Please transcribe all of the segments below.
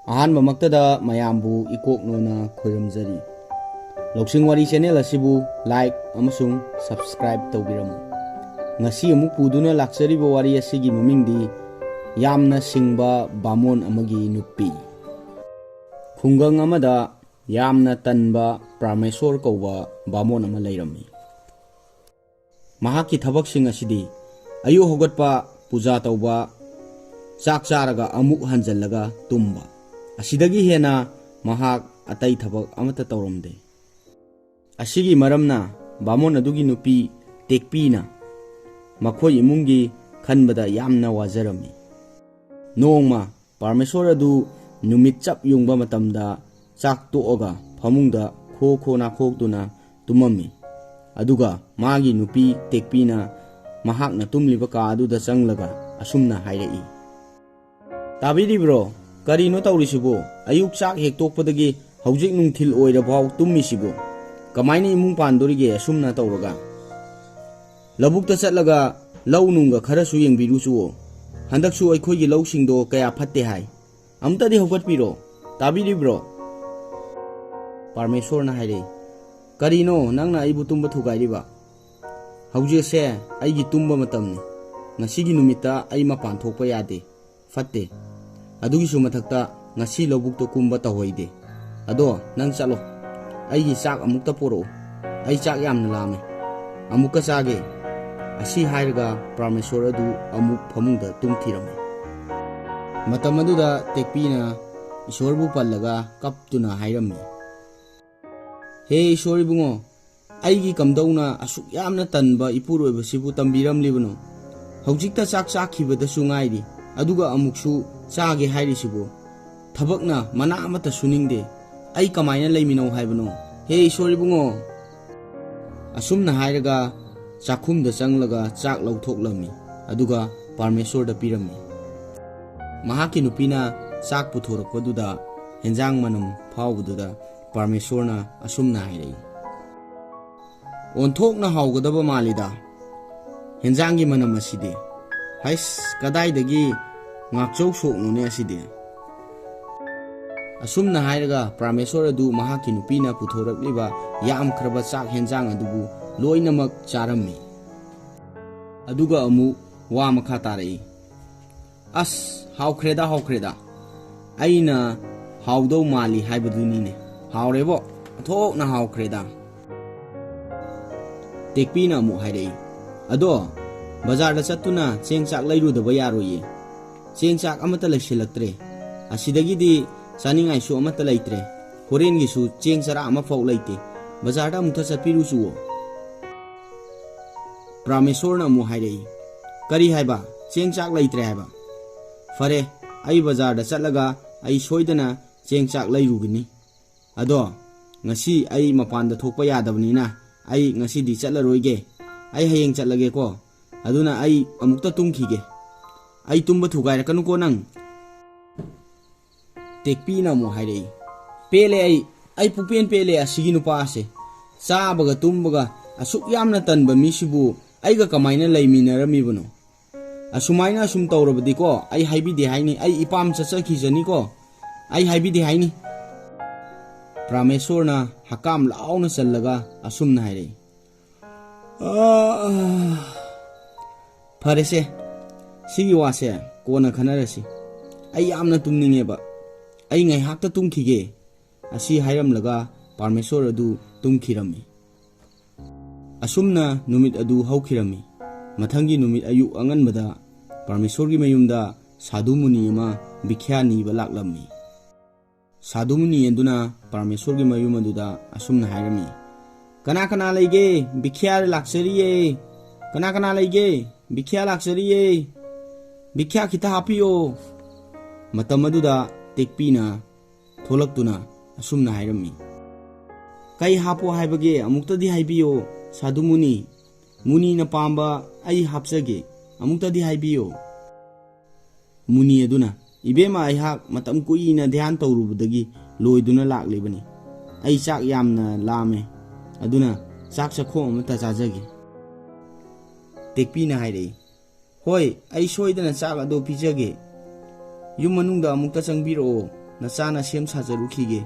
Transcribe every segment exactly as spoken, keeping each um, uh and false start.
ꯑꯍꯥꯟꯕꯃꯛꯇꯗ ꯃꯌꯥꯝꯕꯨ ꯏꯀꯣꯛꯅꯣꯅ ꯈꯣꯏꯔꯝꯖꯔꯤ꯫ ꯂꯧꯁꯤꯡ ꯋꯥꯔꯤ ꯆꯦꯅꯦꯜ ꯑꯁꯤꯕꯨ ꯂꯥꯏꯛ ꯑꯃꯁꯨꯡ ꯁꯕꯁꯀ꯭ꯔꯥꯏꯕ ꯇꯧꯕꯤꯔꯝꯃꯨ꯫ ꯉꯁꯤ ꯑꯃꯨꯛ ꯄꯨꯗꯨꯅ ꯂꯥꯛꯆꯔꯤꯕ ꯋꯥꯔꯤ ꯑꯁꯤꯒꯤ ꯃꯃꯤꯡꯗꯤ ꯌꯥꯝꯅ ꯁꯤꯡꯕ ꯕꯥꯃꯣꯟ ꯑꯃꯒꯤ ꯅꯨꯄꯤ꯫ ꯈꯨꯡꯒꯪ ꯑꯃꯗ ꯌꯥꯝꯅ ꯇꯟꯕ ꯄ꯭ꯔꯃꯦꯁꯣꯔ ꯀꯧꯕ ꯕꯥꯃꯣꯟ ꯑꯃ ꯂꯩꯔꯝꯃꯤ꯫ ꯃꯍꯥꯛꯀꯤ ꯊꯕꯛꯁꯤꯡ ꯑꯁꯤꯗꯤ ꯑꯌꯨꯛ ꯍꯧꯒꯠꯄ, ꯄꯨꯖꯥ ꯇꯧꯕ, ꯆꯥꯛ ꯆꯥꯔꯒ ꯑꯃꯨꯛ ꯍꯟꯖꯜꯂꯒ ꯇꯨꯝꯕ꯫ ꯑꯁꯤꯗꯒꯤ ꯍꯦꯟꯅ ꯃꯍꯥꯛ ꯑꯇꯩ ꯊꯕꯛ ꯑꯃꯠꯇ ꯇꯧꯔꯝꯗꯦ꯫ ꯑꯁꯤꯒꯤ ꯃꯔꯝꯅ ꯕꯥꯃꯣꯟ ꯑꯗꯨꯒꯤ ꯅꯨꯄꯤ ꯇꯦꯛꯄꯤꯅ ꯃꯈꯣꯏ ꯏꯃꯨꯡꯒꯤ ꯈꯟꯕꯗ ꯌꯥꯝꯅ ꯋꯥꯖꯔꯝꯃꯤ꯫ ꯅꯣꯡꯃ ꯄ꯭ꯔꯃꯦꯁꯣꯔ ꯑꯗꯨ ꯅꯨꯃꯤꯠ ꯆꯞ ꯌꯨꯡꯕ ꯃꯇꯝꯗ ꯆꯥꯛ ꯇꯣꯛꯑꯒ ꯐꯃꯨꯡꯗ ꯈꯣ ꯈꯣ ꯅꯥꯈꯣꯛꯇꯨꯅ ꯇꯨꯝꯃꯝꯃꯤ꯫ ꯑꯗꯨꯒ ꯃꯥꯒꯤ ꯅꯨꯄꯤ ꯇꯦꯛꯄꯤꯅ ꯃꯍꯥꯛꯅ ꯇꯨꯝꯂꯤꯕ ꯀꯥ ꯑꯗꯨꯗ ꯆꯪꯂꯒ ꯑꯁꯨꯝꯅ ꯍꯥꯏꯔꯛꯏ, "ꯇꯥꯕꯤꯔꯤꯕ꯭ꯔꯣ? ꯀꯔꯤꯅꯣ ꯇꯧꯔꯤꯁꯤꯕꯣ? ꯑꯌꯨꯛ ꯆꯥꯛ ꯍꯦꯛ ꯇꯣꯛꯄꯗꯒꯤ ꯍꯧꯖꯤꯛ ꯅꯨꯡꯊꯤꯜ ꯑꯣꯏꯔꯐꯥꯎ ꯇꯨꯝꯃꯤꯁꯤꯕꯣ? ꯀꯃꯥꯏꯅ ꯏꯃꯨꯡ ꯄꯥꯟꯗꯣꯔꯤꯒꯦ ꯑꯁꯨꯝꯅ ꯇꯧꯔꯒ? ꯂꯧꯕꯨꯛꯇ ꯆꯠꯂꯒ ꯂꯧ ꯅꯨꯡꯒ ꯈꯔꯁꯨ ꯌꯦꯡꯕꯤꯔꯨꯆꯨꯋꯣ꯫ ꯍꯟꯗꯛꯁꯨ ꯑꯩꯈꯣꯏꯒꯤ ꯂꯧꯁꯤꯡꯗꯣ ꯀꯌꯥ ꯐꯠꯇꯦ ꯍꯥꯏ꯫ ꯑꯃꯨꯛꯇꯗꯤ ꯍꯧꯒꯠꯄꯤꯔꯣ꯫ ꯇꯥꯕꯤꯔꯤꯕ꯭ꯔꯣ?" ꯄ꯭ꯔꯃꯦꯁꯣꯔꯅ ꯍꯥꯏꯔꯛꯏ, "ꯀꯔꯤꯅꯣ ꯅꯪꯅ ꯑꯩꯕꯨ ꯇꯨꯝꯕ ꯊꯨꯒꯥꯏꯔꯤꯕ? ꯍꯧꯖꯤꯛꯁꯦ ꯑꯩꯒꯤ ꯇꯨꯝꯕ ꯃꯇꯝꯅꯤ꯫ ꯉꯁꯤꯒꯤ ꯅꯨꯃꯤꯠꯇ ꯑꯩ ꯃꯄꯥꯟ ꯊꯣꯛꯄ ꯌꯥꯗꯦ꯫ ꯐꯠꯇꯦ꯫ ꯑꯗꯨꯒꯤꯁꯨ ꯃꯊꯛꯇ ꯉꯁꯤ ꯂꯧꯕꯨꯛꯇ ꯀꯨꯝꯕ ꯇꯧꯍꯩꯗꯦ꯫ ꯑꯗꯣ ꯅꯪ ꯆꯠꯂꯣ꯫ ꯑꯩꯒꯤ ꯆꯥꯛ ꯑꯃꯨꯛꯇ ꯄꯣꯔꯛꯎ꯫ ꯑꯩ ꯆꯥꯛ ꯌꯥꯝꯅ ꯂꯥꯝꯃꯦ꯫ ꯑꯃꯨꯛꯀ ꯆꯥꯒꯦ꯫" ꯑꯁꯤ ꯍꯥꯏꯔꯒ ꯄ꯭ꯔꯃꯦꯁꯣꯔ ꯑꯗꯨ ꯑꯃꯨꯛ ꯐꯃꯨꯡꯗ ꯇꯨꯝꯈꯤꯔꯝꯃꯤ꯫ ꯃꯇꯝ ꯑꯗꯨꯗ ꯇꯦꯛꯄꯤꯅ ꯏꯁꯣꯔꯕꯨ ꯄꯜꯂꯒ ꯀꯞꯇꯨꯅ ꯍꯥꯏꯔꯝꯃꯤ, "ꯍꯦ ꯏꯁꯣꯔ ꯏꯕꯨꯡꯉꯣ, ꯑꯩꯒꯤ ꯀꯝꯗꯧꯅ ꯑꯁꯨꯛ ꯌꯥꯝꯅ ꯇꯟꯕ ꯏꯄꯨꯔꯣꯏꯕꯁꯤꯕꯨ ꯇꯝꯕꯤꯔꯝꯂꯤꯕꯅꯣ? ꯍꯧꯖꯤꯛꯇ ꯆꯥꯛ ꯆꯥꯈꯤꯕꯗꯁꯨ ꯉꯥꯏꯔꯤ, ꯑꯗꯨꯒ ꯑꯃꯨꯛꯁꯨ ꯆꯥꯒꯦ ꯍꯥꯏꯔꯤꯁꯤꯕꯨ? ꯊꯕꯛꯅ ꯃꯅꯥ ꯑꯃꯠꯇ ꯁꯨꯅꯤꯡꯗꯦ꯫ ꯑꯩ ꯀꯃꯥꯏꯅ ꯂꯩꯃꯤꯟꯅꯧ ꯍꯥꯏꯕꯅꯣ? ꯍꯦ ꯏꯁꯣꯔ ꯏꯕꯨꯡꯉꯣ!" ꯑꯁꯨꯝꯅ ꯍꯥꯏꯔꯒ ꯆꯥꯛꯈꯨꯝꯗ ꯆꯪꯂꯒ ꯆꯥꯛ ꯂꯧꯊꯣꯛꯂꯝꯃꯤ꯫ ꯑꯗꯨꯒ ꯄ꯭ꯔꯃꯦꯁꯣꯔꯗ ꯄꯤꯔꯝꯃꯤ꯫ ꯃꯍꯥꯛꯀꯤ ꯅꯨꯄꯤꯅ ꯆꯥꯛ ꯄꯨꯊꯣꯔꯛꯄꯗꯨꯗ ꯍꯦꯟꯖꯥꯡ ꯃꯅꯝ ꯐꯥꯎꯕꯗꯨꯗ ꯄ꯭ꯔꯃꯦꯁꯣꯔꯅ ꯑꯁꯨꯝꯅ ꯍꯥꯏꯔꯛꯏ, "ꯑꯣꯟꯊꯣꯛꯅ ꯍꯥꯎꯒꯗꯕ ꯃꯥꯜꯂꯤꯗ ꯍꯦꯟꯖꯥꯡꯒꯤ ꯃꯅꯝ ꯑꯁꯤꯗꯤ꯫ ꯍꯩꯁ, ꯀꯗꯥꯏꯗꯒꯤ ꯉꯥꯛꯆꯧ ꯁꯣꯛꯅꯣꯅꯦ ꯑꯁꯤꯗꯤ?" ꯑꯁꯨꯝꯅ ꯍꯥꯏꯔꯒ ꯄ꯭ꯔꯥꯃꯦꯁꯣꯔ ꯑꯗꯨ ꯃꯍꯥꯛꯀꯤ ꯅꯨꯄꯤꯅ ꯄꯨꯊꯣꯔꯛꯂꯤꯕ ꯌꯥꯝꯈ꯭ꯔꯕ ꯆꯥꯛ ꯍꯦꯟꯖꯥꯡ ꯑꯗꯨꯕꯨ ꯂꯣꯏꯅꯃꯛ ꯆꯥꯔꯝꯃꯤ꯫ ꯑꯗꯨꯒ ꯑꯃꯨꯛ ꯋꯥ ꯃꯈꯥ ꯇꯥꯔꯛꯏ꯫ "ꯑꯁ, ꯍꯥꯎꯈ꯭ꯔꯦꯗ, ꯍꯥꯎꯈ꯭ꯔꯦꯗ꯫ ꯑꯩꯅ ꯍꯥꯎꯗꯧ ꯃꯥꯜꯂꯤ ꯍꯥꯏꯕꯗꯨꯅꯤꯅꯦ꯫ ꯍꯥꯎꯔꯦꯕꯣ, ꯑꯣꯟꯊꯣꯛꯅ ꯍꯥꯎꯈ꯭ꯔꯦꯗ꯫" ꯇꯦꯛꯄꯤꯅ ꯑꯃꯨꯛ ꯍꯥꯏꯔꯛꯏ, "ꯑꯗꯣ, ꯕꯖꯥꯔꯗ ꯆꯠꯇꯨꯅ ꯆꯦꯡ ꯆꯥꯛ ꯂꯩꯔꯨꯗꯕ ꯌꯥꯔꯣꯏꯌꯦ꯫ ꯆꯦꯡ ꯆꯥꯛ ꯑꯃꯠꯇ ꯂꯩꯁꯤꯜꯂꯛꯇ꯭ꯔꯦ꯫ ꯑꯁꯤꯗꯒꯤꯗꯤ ꯆꯥꯅꯤꯡꯉꯥꯏꯁꯨ ꯑꯃꯠꯇ ꯂꯩꯇ꯭ꯔꯦ꯫ ꯍꯣꯔꯦꯟꯒꯤꯁꯨ ꯆꯦꯡ ꯆꯔꯥ ꯑꯃꯐꯥꯎ ꯂꯩꯇꯦ꯫ ꯕꯖꯥꯔꯗ ꯑꯃꯨꯛꯇ ꯆꯠꯄꯤꯔꯨꯆꯨꯋꯣ꯫" ꯄ꯭ꯔꯥꯃꯦꯁꯣꯔꯅ ꯑꯃꯨꯛ ꯍꯥꯏꯔꯛꯏ, "ꯀꯔꯤ ꯍꯥꯏꯕ? ꯆꯦꯡ ꯆꯥꯛ ꯂꯩꯇ꯭ꯔꯦ ꯍꯥꯏꯕ? ꯐꯔꯦ, ꯑꯩ ꯕꯖꯥꯔꯗ ꯆꯠꯂꯒ ꯑꯩ ꯁꯣꯏꯗꯅ ꯆꯦꯡ ꯆꯥꯛ ꯂꯩꯔꯨꯒꯅꯤ꯫ ꯑꯗꯣ, ꯉꯁꯤ ꯑꯩ ꯃꯄꯥꯟꯗ ꯊꯣꯛꯄ ꯌꯥꯗꯕꯅꯤꯅ ꯑꯩ ꯉꯁꯤꯗꯤ ꯆꯠꯂꯔꯣꯏꯒꯦ꯫ ꯑꯩ ꯍꯌꯦꯡ ꯆꯠꯂꯒꯦꯀꯣ꯫ ꯑꯗꯨꯅ ꯑꯩ ꯑꯃꯨꯛꯇ ꯇꯨꯝꯈꯤꯒꯦ꯫" "ꯑꯩ ꯇꯨꯝꯕ ꯊꯨꯒꯥꯏꯔꯛꯀꯅꯨꯀꯣ ꯅꯪ꯫" ꯇꯦꯛꯄꯤꯅ ꯑꯃꯨꯛ ꯍꯥꯏꯔꯛꯏ, "ꯄꯦꯜꯂꯦ ꯑꯩ, ꯑꯩ ꯄꯨꯛꯄꯦꯟ ꯄꯦꯜꯂꯦ ꯑꯁꯤꯒꯤ ꯅꯨꯄꯥꯁꯦ꯫ ꯆꯥꯕꯒ ꯇꯨꯝꯕꯒ ꯑꯁꯨꯛ ꯌꯥꯝꯅ ꯇꯟꯕ ꯃꯤꯁꯤꯕꯨ ꯑꯩꯒ ꯀꯃꯥꯏꯅ ꯂꯩꯃꯤꯟꯅꯔꯝꯃꯤꯕꯅꯣ? ꯑꯁꯨꯃꯥꯏꯅ ꯑꯁꯨꯝ ꯇꯧꯔꯕꯗꯤꯀꯣ, ꯑꯩ ꯍꯥꯏꯕꯤꯗꯦ ꯍꯥꯏꯅꯤ, ꯑꯩ ꯏꯄꯥꯝ ꯆꯠꯆꯈꯤꯖꯅꯤꯀꯣ, ꯑꯩ ꯍꯥꯏꯕꯤꯗꯦ ꯍꯥꯏꯅꯤ꯫" ꯄ꯭ꯔꯥꯃꯦꯁꯣꯔꯅ ꯍꯀꯥꯝ ꯂꯥꯎꯅ ꯆꯜꯂꯒ ꯑꯁꯨꯝꯅ ꯍꯥꯏꯔꯛꯏ, "ꯑꯥ, ꯐꯔꯦꯁꯦ, ꯁꯤꯒꯤ ꯋꯥꯁꯦ ꯀꯣꯟꯅ ꯈꯟꯅꯔꯁꯤ꯫ ꯑꯩ ꯌꯥꯝꯅ ꯇꯨꯝꯅꯤꯡꯉꯦꯕ꯫ ꯑꯩ ꯉꯥꯏꯍꯥꯛꯇ ꯇꯨꯝꯈꯤꯒꯦ꯫" ꯑꯁꯤ ꯍꯥꯏꯔꯝꯂꯒ ꯄ꯭ꯔꯥꯃꯦꯁꯣꯔ ꯑꯗꯨ ꯇꯨꯝꯈꯤꯔꯝꯃꯤ꯫ ꯑꯁꯨꯝꯅ ꯅꯨꯃꯤꯠ ꯑꯗꯨ ꯍꯧꯈꯤꯔꯝꯃꯤ꯫ ꯃꯊꯪꯒꯤ ꯅꯨꯃꯤꯠ ꯑꯌꯨꯛ ꯑꯉꯟꯕꯗ ꯄ꯭ꯔꯥꯃꯦꯁꯣꯔꯒꯤ ꯃꯌꯨꯝꯗ ꯁꯥꯗꯨ ꯃꯨꯅꯤ ꯑꯃ ꯚꯤꯈ꯭ꯌꯥ ꯅꯤꯕ ꯂꯥꯛꯂꯝꯃꯤ꯫ ꯁꯥꯗꯨ ꯃꯨꯅꯤ ꯑꯗꯨꯅ ꯄ꯭ꯔꯥꯃꯦꯁꯣꯔꯒꯤ ꯃꯌꯨꯝ ꯑꯗꯨꯗ ꯑꯁꯨꯝꯅ ꯍꯥꯏꯔꯝꯃꯤ, "ꯀꯅꯥ ꯀꯅꯥ ꯂꯩꯒꯦ? ꯚꯤꯈ꯭ꯌꯥ ꯂꯥꯛꯆꯔꯤꯌꯦ꯫ ꯀꯅꯥ ꯀꯅꯥ ꯂꯩꯒꯦ? ꯚꯤꯈ꯭ꯌꯥ ꯂꯥꯛꯆꯔꯤꯌꯦ꯫ ꯚꯤꯈ꯭ꯌꯥ ꯈꯤꯇ ꯍꯥꯞꯄꯤꯌꯣ꯫" ꯃꯇꯝ ꯑꯗꯨꯗ ꯇꯦꯛꯄꯤꯅ ꯊꯣꯛꯂꯛꯇꯨꯅ ꯑꯁꯨꯝꯅ ꯍꯥꯏꯔꯝꯃꯤ, "ꯀꯩ ꯍꯥꯞꯄꯣ ꯍꯥꯏꯕꯒꯦ? ꯑꯃꯨꯛꯇꯗꯤ ꯍꯥꯏꯕꯤꯌꯣ ꯁꯥꯗꯨ ꯃꯨꯅꯤ꯫ ꯃꯨꯅꯤꯅ ꯄꯥꯝꯕ ꯑꯩ ꯍꯥꯞꯆꯒꯦ꯫ ꯑꯃꯨꯛꯇꯗꯤ ꯍꯥꯏꯕꯤꯌꯣ꯫" ꯃꯨꯅꯤ ꯑꯗꯨꯅ, "ꯏꯕꯦꯝꯃ, ꯑꯩꯍꯥꯛ ꯃꯇꯝ ꯀꯨꯏꯅ ꯙ꯭ꯌꯥꯟ ꯇꯧꯔꯨꯕꯗꯒꯤ ꯂꯣꯏꯗꯨꯅ ꯂꯥꯛꯂꯤꯕꯅꯤ꯫ ꯑꯩ ꯆꯥꯛ ꯌꯥꯝꯅ ꯂꯥꯝꯃꯦ, ꯑꯗꯨꯅ ꯆꯥꯛ ꯆꯥꯛꯈꯣꯝ ꯑꯃꯇ ꯆꯥꯖꯒꯦ꯫" ꯇꯦꯛꯄꯤꯅ ꯍꯥꯏꯔꯛꯏ, "ꯍꯣꯏ, ꯑꯩ ꯁꯣꯏꯗꯅ ꯆꯥꯛ ꯑꯗꯨ ꯄꯤꯖꯒꯦ꯫ ꯌꯨꯝ ꯃꯅꯨꯡꯗ ꯑꯃꯨꯛꯇ ꯆꯪꯕꯤꯔꯛꯑꯣ꯫ ꯅꯆꯥꯅ ꯁꯦꯝ ꯁꯥꯖꯔꯨꯈꯤꯒꯦ꯫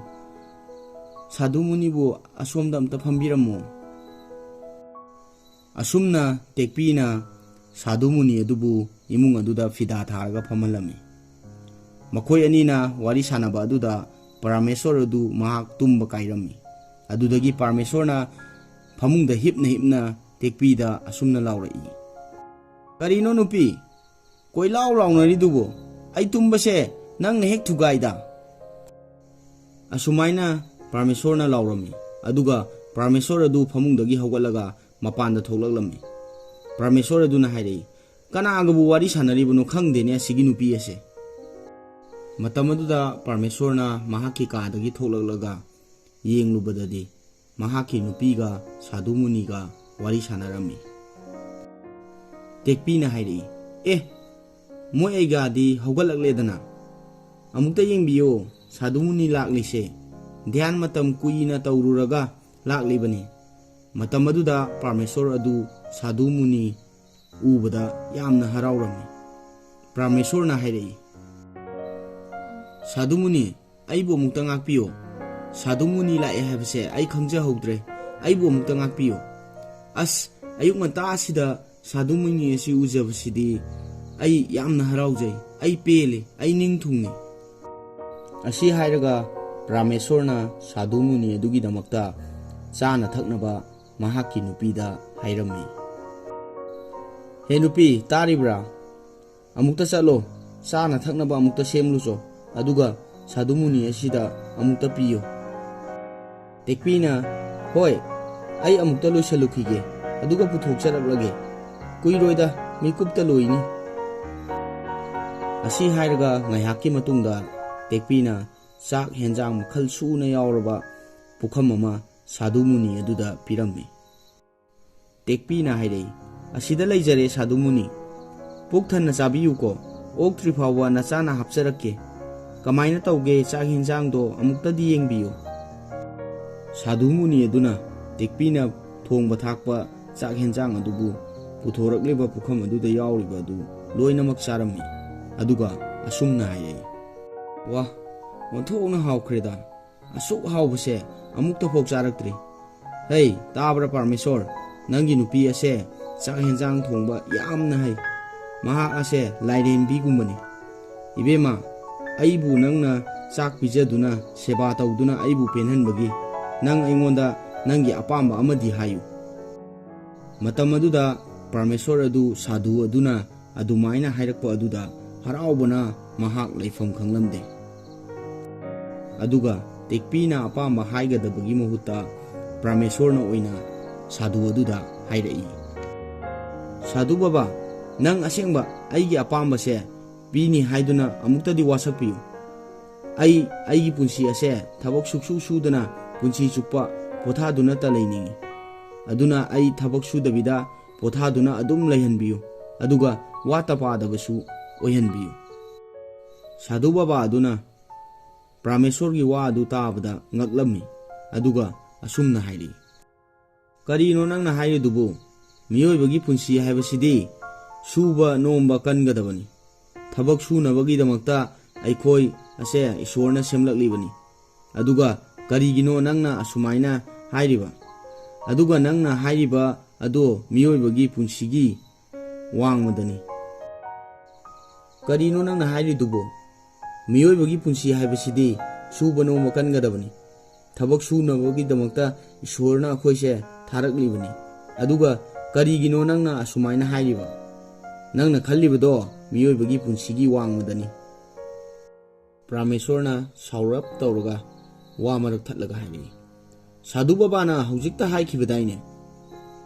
ꯁꯥꯗꯨ ꯃꯨꯅꯤꯕꯨ ꯑꯁꯣꯝꯗ ꯑꯝꯇ ꯐꯝꯕꯤꯔꯝꯃꯣ꯫" ꯑꯁꯨꯝꯅ ꯇꯦꯛꯄꯤꯅ ꯁꯥꯗꯨ ꯃꯨꯅꯤ ꯑꯗꯨꯕꯨ ꯏꯃꯨꯡ ꯑꯗꯨꯗ ꯐꯤꯗꯥ ꯊꯥꯔꯒ ꯐꯝꯍꯜꯂꯝꯃꯤ꯫ ꯃꯈꯣꯏ ꯑꯅꯤꯅ ꯋꯥꯔꯤ ꯁꯥꯟꯅꯕ ꯑꯗꯨꯗ ꯄꯔꯃꯦꯁꯣꯔ ꯑꯗꯨ ꯃꯍꯥꯛ ꯇꯨꯝꯕ ꯀꯥꯏꯔꯝꯃꯤ꯫ ꯑꯗꯨꯗꯒꯤ ꯄꯔꯃꯦꯁꯣꯔꯅ ꯐꯃꯨꯡꯗ ꯍꯤꯞꯅ ꯍꯤꯞꯅ ꯇꯦꯛꯄꯤꯗ ꯑꯁꯨꯝꯅ ꯂꯥꯎꯔꯛꯏ, "ꯀꯔꯤꯅꯣ ꯅꯨꯄꯤ? ꯀꯣꯏꯂꯥꯎ ꯂꯥꯎꯅꯔꯤꯗꯨꯕꯨ? ꯑꯩ ꯇꯨꯝꯕꯁꯦ ꯅꯪꯅ ꯍꯦꯛ ꯊꯨꯒꯥꯏꯗ꯫" ꯑꯁꯨꯃꯥꯏꯅ ꯄꯔꯃꯦꯁꯣꯔꯅ ꯂꯥꯎꯔꯝꯃꯤ꯫ ꯑꯗꯨꯒ ꯄꯔꯃꯦꯁꯣꯔ ꯑꯗꯨ ꯐꯃꯨꯡꯗꯒꯤ ꯍꯧꯒꯠꯂꯒ ꯃꯄꯥꯟꯗ ꯊꯣꯛꯂꯛꯂꯝꯃꯤ꯫ ꯄꯔꯃꯦꯁꯣꯔ ꯑꯗꯨꯅ ꯍꯥꯏꯔꯛꯏ, "ꯀꯅꯥꯒꯕꯨ ꯋꯥꯔꯤ ꯁꯥꯟꯅꯔꯤꯕꯅꯣ ꯈꯪꯗꯦꯅꯦ ꯑꯁꯤꯒꯤ ꯅꯨꯄꯤ ꯑꯁꯦ꯫" ꯃꯇꯝ ꯑꯗꯨꯗ ꯄꯔꯃꯦꯁꯣꯔꯅ ꯃꯍꯥꯛꯀꯤ ꯀꯥꯗꯒꯤ ꯊꯣꯛꯂꯛꯂꯒ ꯌꯦꯡꯂꯨꯕꯗꯗꯤ ꯃꯍꯥꯛꯀꯤ ꯅꯨꯄꯤꯒ ꯁꯥꯗꯨ ꯃꯨꯅꯤꯒ ꯋꯥꯔꯤ ꯁꯥꯟꯅꯔꯝꯃꯤ꯫ ꯇꯦꯛꯄꯤꯅ ꯍꯥꯏꯔꯛꯏ, "ꯑꯦ, ꯃꯣꯏ ꯑꯩꯒꯥꯗꯤ ꯍꯧꯒꯠꯂꯛꯂꯦꯗꯅ꯫ ꯑꯃꯨꯛꯇ ꯌꯦꯡꯕꯤꯌꯣ, ꯁꯥꯗꯨ ꯃꯨꯅꯤ ꯂꯥꯛꯂꯤꯁꯦ꯫ ꯙ꯭ꯌꯥꯟ ꯃꯇꯝ ꯀꯨꯏꯅ ꯇꯧꯔꯨꯔꯒ ꯂꯥꯛꯂꯤꯕꯅꯤ꯫" ꯃꯇꯝ ꯑꯗꯨꯗ ꯄꯔꯃꯦꯁꯣꯔ ꯑꯗꯨ ꯁꯥꯗꯨ ꯃꯨꯅꯤ ꯎꯕꯗ ꯌꯥꯝꯅ ꯍꯔꯥꯎꯔꯝꯃꯤ꯫ ꯄꯔꯃꯦꯁꯣꯔꯅ ꯍꯥꯏꯔꯛꯏ, "ꯁꯥꯗꯨ ꯃꯨꯅꯤ, ꯑꯩꯕꯨ ꯑꯃꯨꯛꯇ ꯉꯥꯛꯄꯤꯌꯨ꯫ ꯁꯥꯗꯨ ꯃꯨꯅꯤ ꯂꯥꯛꯑꯦ ꯍꯥꯏꯕꯁꯦ ꯑꯩ ꯈꯪꯖꯍꯧꯗ꯭ꯔꯦ꯫ ꯑꯩꯕꯨ ꯑꯃꯨꯛꯇ ꯉꯥꯛꯄꯤꯌꯨ꯫ ꯑꯁ, ꯑꯌꯨꯛ ꯉꯟꯇꯥꯁꯤꯗ ꯁꯥꯗꯨ ꯃꯨꯅꯤ ꯑꯁꯤ ꯎꯖꯕꯁꯤꯗꯤ ꯑꯩ ꯌꯥꯝꯅ ꯍꯔꯥꯎꯖꯩ꯫ ꯑꯩ ꯄꯦꯜꯂꯤ꯫ ꯑꯩ ꯅꯤꯡ ꯊꯨꯡꯉꯤ꯫" ꯑꯁꯤ ꯍꯥꯏꯔꯒ ꯄ꯭ꯔꯥꯃꯦꯁꯣꯔꯅ ꯁꯥꯗꯨ ꯃꯨꯅꯤ ꯑꯗꯨꯒꯤꯗꯃꯛꯇ ꯆꯥꯅ ꯊꯛꯅꯕ ꯃꯍꯥꯛꯀꯤ ꯅꯨꯄꯤꯗ ꯍꯥꯏꯔꯝꯃꯤ꯫ "ꯍꯦ ꯅꯨꯄꯤ, ꯇꯥꯔꯤꯕ꯭ꯔꯥ? ꯑꯃꯨꯛꯇ ꯆꯠꯂꯣ, ꯆꯥꯅ ꯊꯛꯅꯕ ꯑꯃꯨꯛꯇ ꯁꯦꯝꯂꯨꯆꯣ, ꯑꯗꯨꯒ ꯁꯥꯗꯨ ꯃꯨꯅꯤ ꯑꯁꯤꯗ ꯑꯃꯨꯛꯇ ꯄꯤꯌꯨ꯫" ꯇꯦꯛꯄꯤꯅ, "ꯍꯣꯏ, ꯑꯩ ꯑꯃꯨꯛꯇ ꯂꯣꯏꯁꯤꯜꯂꯨꯈꯤꯒꯦ, ꯑꯗꯨꯒ ꯄꯨꯊꯣꯛꯆꯔꯛꯂꯒꯦ꯫ ꯀꯨꯏꯔꯣꯏꯗ, ꯃꯤꯀꯨꯞꯇ ꯂꯣꯏꯅꯤ꯫" ꯑꯁꯤ ꯍꯥꯏꯔꯒ ꯉꯥꯏꯍꯥꯛꯀꯤ ꯃꯇꯨꯡꯗ ꯇꯦꯛꯄꯤꯅ ꯆꯥꯛ ꯍꯦꯟꯖꯥꯡ ꯃꯈꯜ ꯁꯨꯅ ꯌꯥꯎꯔꯕ ꯄꯨꯈꯝ ꯑꯃ ꯁꯥꯗꯨ ꯃꯨꯅꯤ ꯑꯗꯨꯗ ꯄꯤꯔꯝꯃꯤ꯫ ꯇꯦꯛꯄꯤꯅ ꯍꯥꯏꯔꯛꯏ, "ꯑꯁꯤꯗ ꯂꯩꯖꯔꯦ ꯁꯥꯗꯨ ꯃꯨꯅꯤ꯫ ꯄꯨꯛ ꯊꯟꯅ ꯆꯥꯕꯤꯌꯨꯀꯣ꯫ ꯑꯣꯛꯇ꯭ꯔꯤ ꯐꯥꯎꯕ ꯅꯆꯥꯅ ꯍꯥꯞꯆꯔꯛꯀꯦ꯫ ꯀꯃꯥꯏꯅ ꯇꯧꯒꯦ ꯆꯥꯛ ꯍꯦꯟꯖꯥꯡꯗꯣ ꯑꯃꯨꯛꯇꯗꯤ ꯌꯦꯡꯕꯤꯌꯨ꯫" ꯁꯥꯗꯨ ꯃꯨꯅꯤ ꯑꯗꯨꯅ ꯇꯦꯛꯄꯤꯅ ꯊꯣꯡꯕ ꯊꯥꯛꯄ ꯆꯥꯛ ꯍꯦꯟꯖꯥꯡ ꯑꯗꯨꯕꯨ ꯄꯨꯊꯣꯔꯛꯂꯤꯕ ꯄꯨꯈꯝ ꯑꯗꯨꯗ ꯌꯥꯎꯔꯤꯕ ꯑꯗꯨ ꯂꯣꯏꯅꯃꯛ ꯆꯥꯔꯝꯃꯤ꯫ ꯑꯗꯨꯒ ꯑꯁꯨꯝꯅ ꯍꯥꯏꯔꯛꯏ, "ꯋꯥ, ꯑꯣꯟꯊꯣꯛꯅ ꯍꯥꯎꯈ꯭ꯔꯦꯗ꯫ ꯑꯁꯨꯛ ꯍꯥꯎꯕꯁꯦ ꯑꯃꯨꯛꯇꯐꯥꯎ ꯆꯥꯔꯛꯇ꯭ꯔꯤ꯫ ꯍꯩ, ꯇꯥꯕ꯭ꯔꯥ ꯄꯔꯃꯦꯁꯣꯔ? ꯅꯪꯒꯤ ꯅꯨꯄꯤ ꯑꯁꯦ ꯆꯥꯛ ꯍꯦꯟꯖꯥꯡ ꯊꯣꯡꯕ ꯌꯥꯝꯅ ꯍꯩ꯫ ꯃꯍꯥꯛ ꯑꯁꯦ ꯂꯥꯏꯔꯦꯝꯕꯤꯒꯨꯝꯕꯅꯤ꯫ ꯏꯕꯦꯝꯃ, ꯑꯩꯕꯨ ꯅꯪꯅ ꯆꯥꯛ ꯄꯤꯖꯗꯨꯅ, ꯁꯦꯕꯥ ꯇꯧꯗꯨꯅ ꯑꯩꯕꯨ ꯄꯦꯟꯍꯟꯕꯒꯤ ꯅꯪ ꯑꯩꯉꯣꯟꯗ ꯅꯪꯒꯤ ꯑꯄꯥꯝꯕ ꯑꯃꯗꯤ ꯍꯥꯏꯌꯨ꯫ ꯃꯇꯝ ꯑꯗꯨꯗ ꯄꯔꯃꯦꯁꯣꯔ ꯑꯗꯨ ꯁꯥꯙꯨ ꯑꯗꯨꯅ ꯑꯗꯨꯃꯥꯏꯅ ꯍꯥꯏꯔꯛꯄ ꯑꯗꯨꯗ ꯍꯔꯥꯎꯕꯅ ꯃꯍꯥꯛ ꯂꯩꯐꯝ ꯈꯪꯂꯝꯗꯦ꯫ ꯑꯗꯨꯒ ꯇꯦꯛꯄꯤꯅ ꯑꯄꯥꯝꯕ ꯍꯥꯏꯒꯗꯕꯒꯤ ꯃꯍꯨꯠꯇ ꯄ꯭ꯔꯃꯦꯁꯣꯔꯅ ꯑꯣꯏꯅ ꯁꯥꯙꯨ ꯑꯗꯨꯗ ꯍꯥꯏꯔꯛꯏ, "ꯁꯥꯙꯨ ꯕꯕꯥ, ꯅꯪ ꯑꯁꯦꯡꯕ ꯑꯩꯒꯤ ꯑꯄꯥꯝꯕꯁꯦ ꯄꯤꯅꯤ ꯍꯥꯏꯗꯨꯅ ꯑꯃꯨꯛꯇꯗꯤ ꯋꯥꯁꯛꯄꯤꯌꯨ꯫ ꯑꯩ ꯑꯩꯒꯤ ꯄꯨꯟꯁꯤ ꯑꯁꯦ ꯊꯕꯛ ꯁꯨꯛꯁꯨ ꯁꯨꯗꯅ ꯄꯨꯟꯁꯤ ꯆꯨꯞꯄ ꯄꯣꯊꯥꯗꯨꯅꯇ ꯂꯩꯅꯤꯡꯏ꯫ ꯑꯗꯨꯅ ꯑꯩ ꯊꯕꯛ ꯁꯨꯗꯕꯤꯗ ꯄꯣꯊꯥꯗꯨꯅ ꯑꯗꯨꯝ ꯂꯩꯍꯟꯕꯤꯌꯨ, ꯑꯗꯨꯒ ꯋꯥꯠꯇ ꯄꯥꯗꯕꯁꯨ ꯑꯣꯏꯍꯟꯕꯤꯌꯨ"꯫ ꯁꯥꯙꯨ ꯕꯕꯥ ꯑꯗꯨꯅ ꯄ꯭ꯔꯃꯦꯁꯣꯔꯒꯤ ꯋꯥ ꯑꯗꯨ ꯇꯥꯕꯗ ꯉꯛꯂꯝꯃꯤ, ꯑꯗꯨꯒ ꯑꯁꯨꯝꯅ ꯍꯥꯏꯔꯤ, "ꯀꯔꯤꯅꯣ ꯅꯪꯅ ꯍꯥꯏꯔꯤꯗꯨꯕꯨ? ꯃꯤꯑꯣꯏꯕꯒꯤ ꯄꯨꯟꯁꯤ ꯍꯥꯏꯕꯁꯤꯗꯤ ꯁꯨꯕ ꯅꯣꯝꯕ ꯀꯟꯒꯗꯕꯅꯤ꯫ ꯊꯕꯛ ꯁꯨꯅꯕꯒꯤꯗꯃꯛꯇ ꯑꯩꯈꯣꯏ ꯑꯁꯦ ꯏꯁꯣꯔꯅ ꯁꯦꯝꯂꯛꯂꯤꯕꯅꯤ꯫ ꯑꯗꯨꯒ ꯀꯔꯤꯒꯤꯅꯣ ꯅꯪꯅ ꯑꯁꯨꯃꯥꯏꯅ ꯍꯥꯏꯔꯤꯕ? ꯑꯗꯨꯒ ꯅꯪꯅ ꯍꯥꯏꯔꯤꯕ ꯑꯗꯣ ꯃꯤꯑꯣꯏꯕꯒꯤ ꯄꯨꯟꯁꯤꯒꯤ ꯋꯥꯡꯃꯗꯅꯤ"꯫ "ꯀꯔꯤꯅꯣ ꯅꯪꯅ ꯍꯥꯏꯔꯤꯗꯨꯕꯨ? ꯃꯤꯑꯣꯏꯕꯒꯤ ꯄꯨꯟꯁꯤ ꯍꯥꯏꯕꯁꯤꯗꯤ ꯁꯨꯕ ꯅꯣꯝꯕ ꯀꯟꯒꯗꯕꯅꯤ꯫ ꯊꯕꯛ ꯁꯨꯅꯕꯒꯤꯗꯃꯛꯇ ꯏꯁꯣꯔꯅ ꯑꯩꯈꯣꯏꯁꯦ ꯊꯥꯔꯛꯂꯤꯕꯅꯤ꯫ ꯑꯗꯨꯒ ꯀꯔꯤꯒꯤꯅꯣ ꯅꯪꯅ ꯑꯁꯨꯃꯥꯏꯅ ꯍꯥꯏꯔꯤꯕ? ꯅꯪꯅ ꯈꯜꯂꯤꯕꯗꯣ ꯃꯤꯑꯣꯏꯕꯒꯤ ꯄꯨꯟꯁꯤꯒꯤ ꯋꯥꯡꯃꯗꯅꯤ"꯫ ꯄ꯭ꯔꯃꯦꯁꯣꯔꯅ ꯁꯥꯎꯔꯞ ꯇꯧꯔꯒ ꯋꯥ ꯃꯔꯛ ꯊꯠꯂꯒ ꯍꯥꯏꯔꯛꯏ, "ꯁꯥꯙꯨ ꯕꯕꯥꯅ ꯍꯧꯖꯤꯛꯇ ꯍꯥꯏꯈꯤꯕꯗꯥꯏꯅꯦ,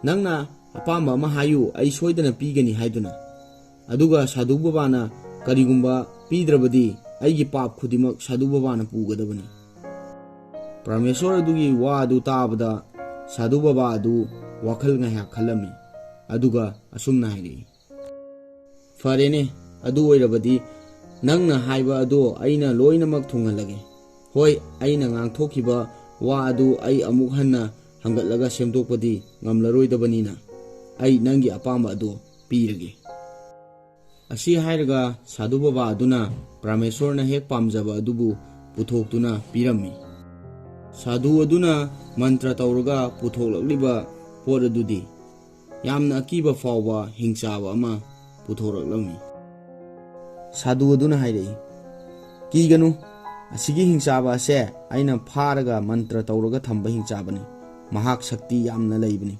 ꯅꯪꯅ ꯑꯄꯥꯝꯕ ꯑꯃ ꯍꯥꯏꯌꯨ, ꯑꯩ ꯁꯣꯏꯗꯅ ꯄꯤꯒꯅꯤ ꯍꯥꯏꯗꯨꯅ꯫ ꯑꯗꯨꯒ ꯁꯥꯙꯨ ꯕꯕꯥꯅ ꯀꯔꯤꯒꯨꯝꯕ ꯄꯤꯗ꯭ꯔꯕꯗꯤ ꯑꯩꯒꯤ ꯄꯥꯞ ꯈꯨꯗꯤꯡꯃꯛ ꯁꯥꯙꯨ ꯕꯕꯥꯅ ꯄꯨꯒꯗꯕꯅꯤ"꯫ ꯄ꯭ꯔꯃꯦꯁꯣꯔ ꯑꯗꯨꯒꯤ ꯋꯥ ꯑꯗꯨ ꯇꯥꯕꯗ ꯁꯥꯙꯨ ꯕꯕꯥ ꯑꯗꯨ ꯋꯥꯈꯜ ꯉꯥꯏꯍꯥꯛ ꯈꯜꯂꯝꯃꯤ, ꯑꯗꯨꯒ ꯑꯁꯨꯝꯅ ꯍꯥꯏꯔꯛꯏ, "ꯐꯔꯦꯅꯦ, ꯑꯗꯨ ꯑꯣꯏꯔꯕꯗꯤ ꯅꯪꯅ ꯍꯥꯏꯕ ꯑꯗꯣ ꯑꯩꯅ ꯂꯣꯏꯅꯃꯛ ꯊꯨꯡꯍꯜꯂꯒꯦ꯫ ꯍꯣꯏ, ꯑꯩꯅ ꯉꯥꯡꯊꯣꯛꯈꯤꯕ ꯋꯥ ꯑꯗꯨ ꯑꯩ ꯑꯃꯨꯛ ꯍꯟꯅ ꯍꯪꯒꯠꯂꯒ ꯁꯦꯝꯗꯣꯛꯄꯗꯤ ꯉꯝꯂꯔꯣꯏꯗꯕꯅꯤꯅ ꯑꯩ ꯅꯪꯒꯤ ꯑꯄꯥꯝꯕ ꯑꯗꯣ ꯄꯤꯔꯒꯦ"꯫ ꯑꯁꯤ ꯍꯥꯏꯔꯒ ꯁꯥꯙꯨ ꯕꯕꯥ ꯑꯗꯨꯅ ꯄ꯭ꯔꯃꯦꯁꯣꯔꯅ ꯍꯦꯛ ꯄꯥꯝꯖꯕ ꯑꯗꯨꯕꯨ ꯄꯨꯊꯣꯛꯇꯨꯅ ꯄꯤꯔꯝꯃꯤ꯫ ꯁꯥꯙꯨ ꯑꯗꯨꯅ ꯃꯟꯇ꯭ꯔ ꯇꯧꯔꯒ ꯄꯨꯊꯣꯛꯂꯛꯂꯤꯕ ꯄꯣꯠ ꯑꯗꯨꯗꯤ ꯌꯥꯝꯅ ꯑꯀꯤꯕ ꯐꯥꯎꯕ ꯍꯤꯡꯆꯥꯕ ꯑꯃ ꯄꯨꯊꯣꯔꯛꯂꯝꯃꯤ꯫ ꯁꯥꯙꯨ ꯑꯗꯨꯅ ꯍꯥꯏꯔꯛꯏ, "ꯀꯤꯒꯅꯨ, ꯑꯁꯤꯒꯤ ꯍꯤꯡꯆꯥꯕ ꯑꯁꯦ ꯑꯩꯅ ꯐꯥꯔꯒ ꯃꯟꯇ꯭ꯔ ꯇꯧꯔꯒ ꯊꯝꯕ ꯍꯤꯡꯆꯥꯕꯅꯤ꯫ ꯃꯍꯥꯛ ꯁꯛꯇꯤ ꯌꯥꯝꯅ ꯂꯩꯕꯅꯤ꯫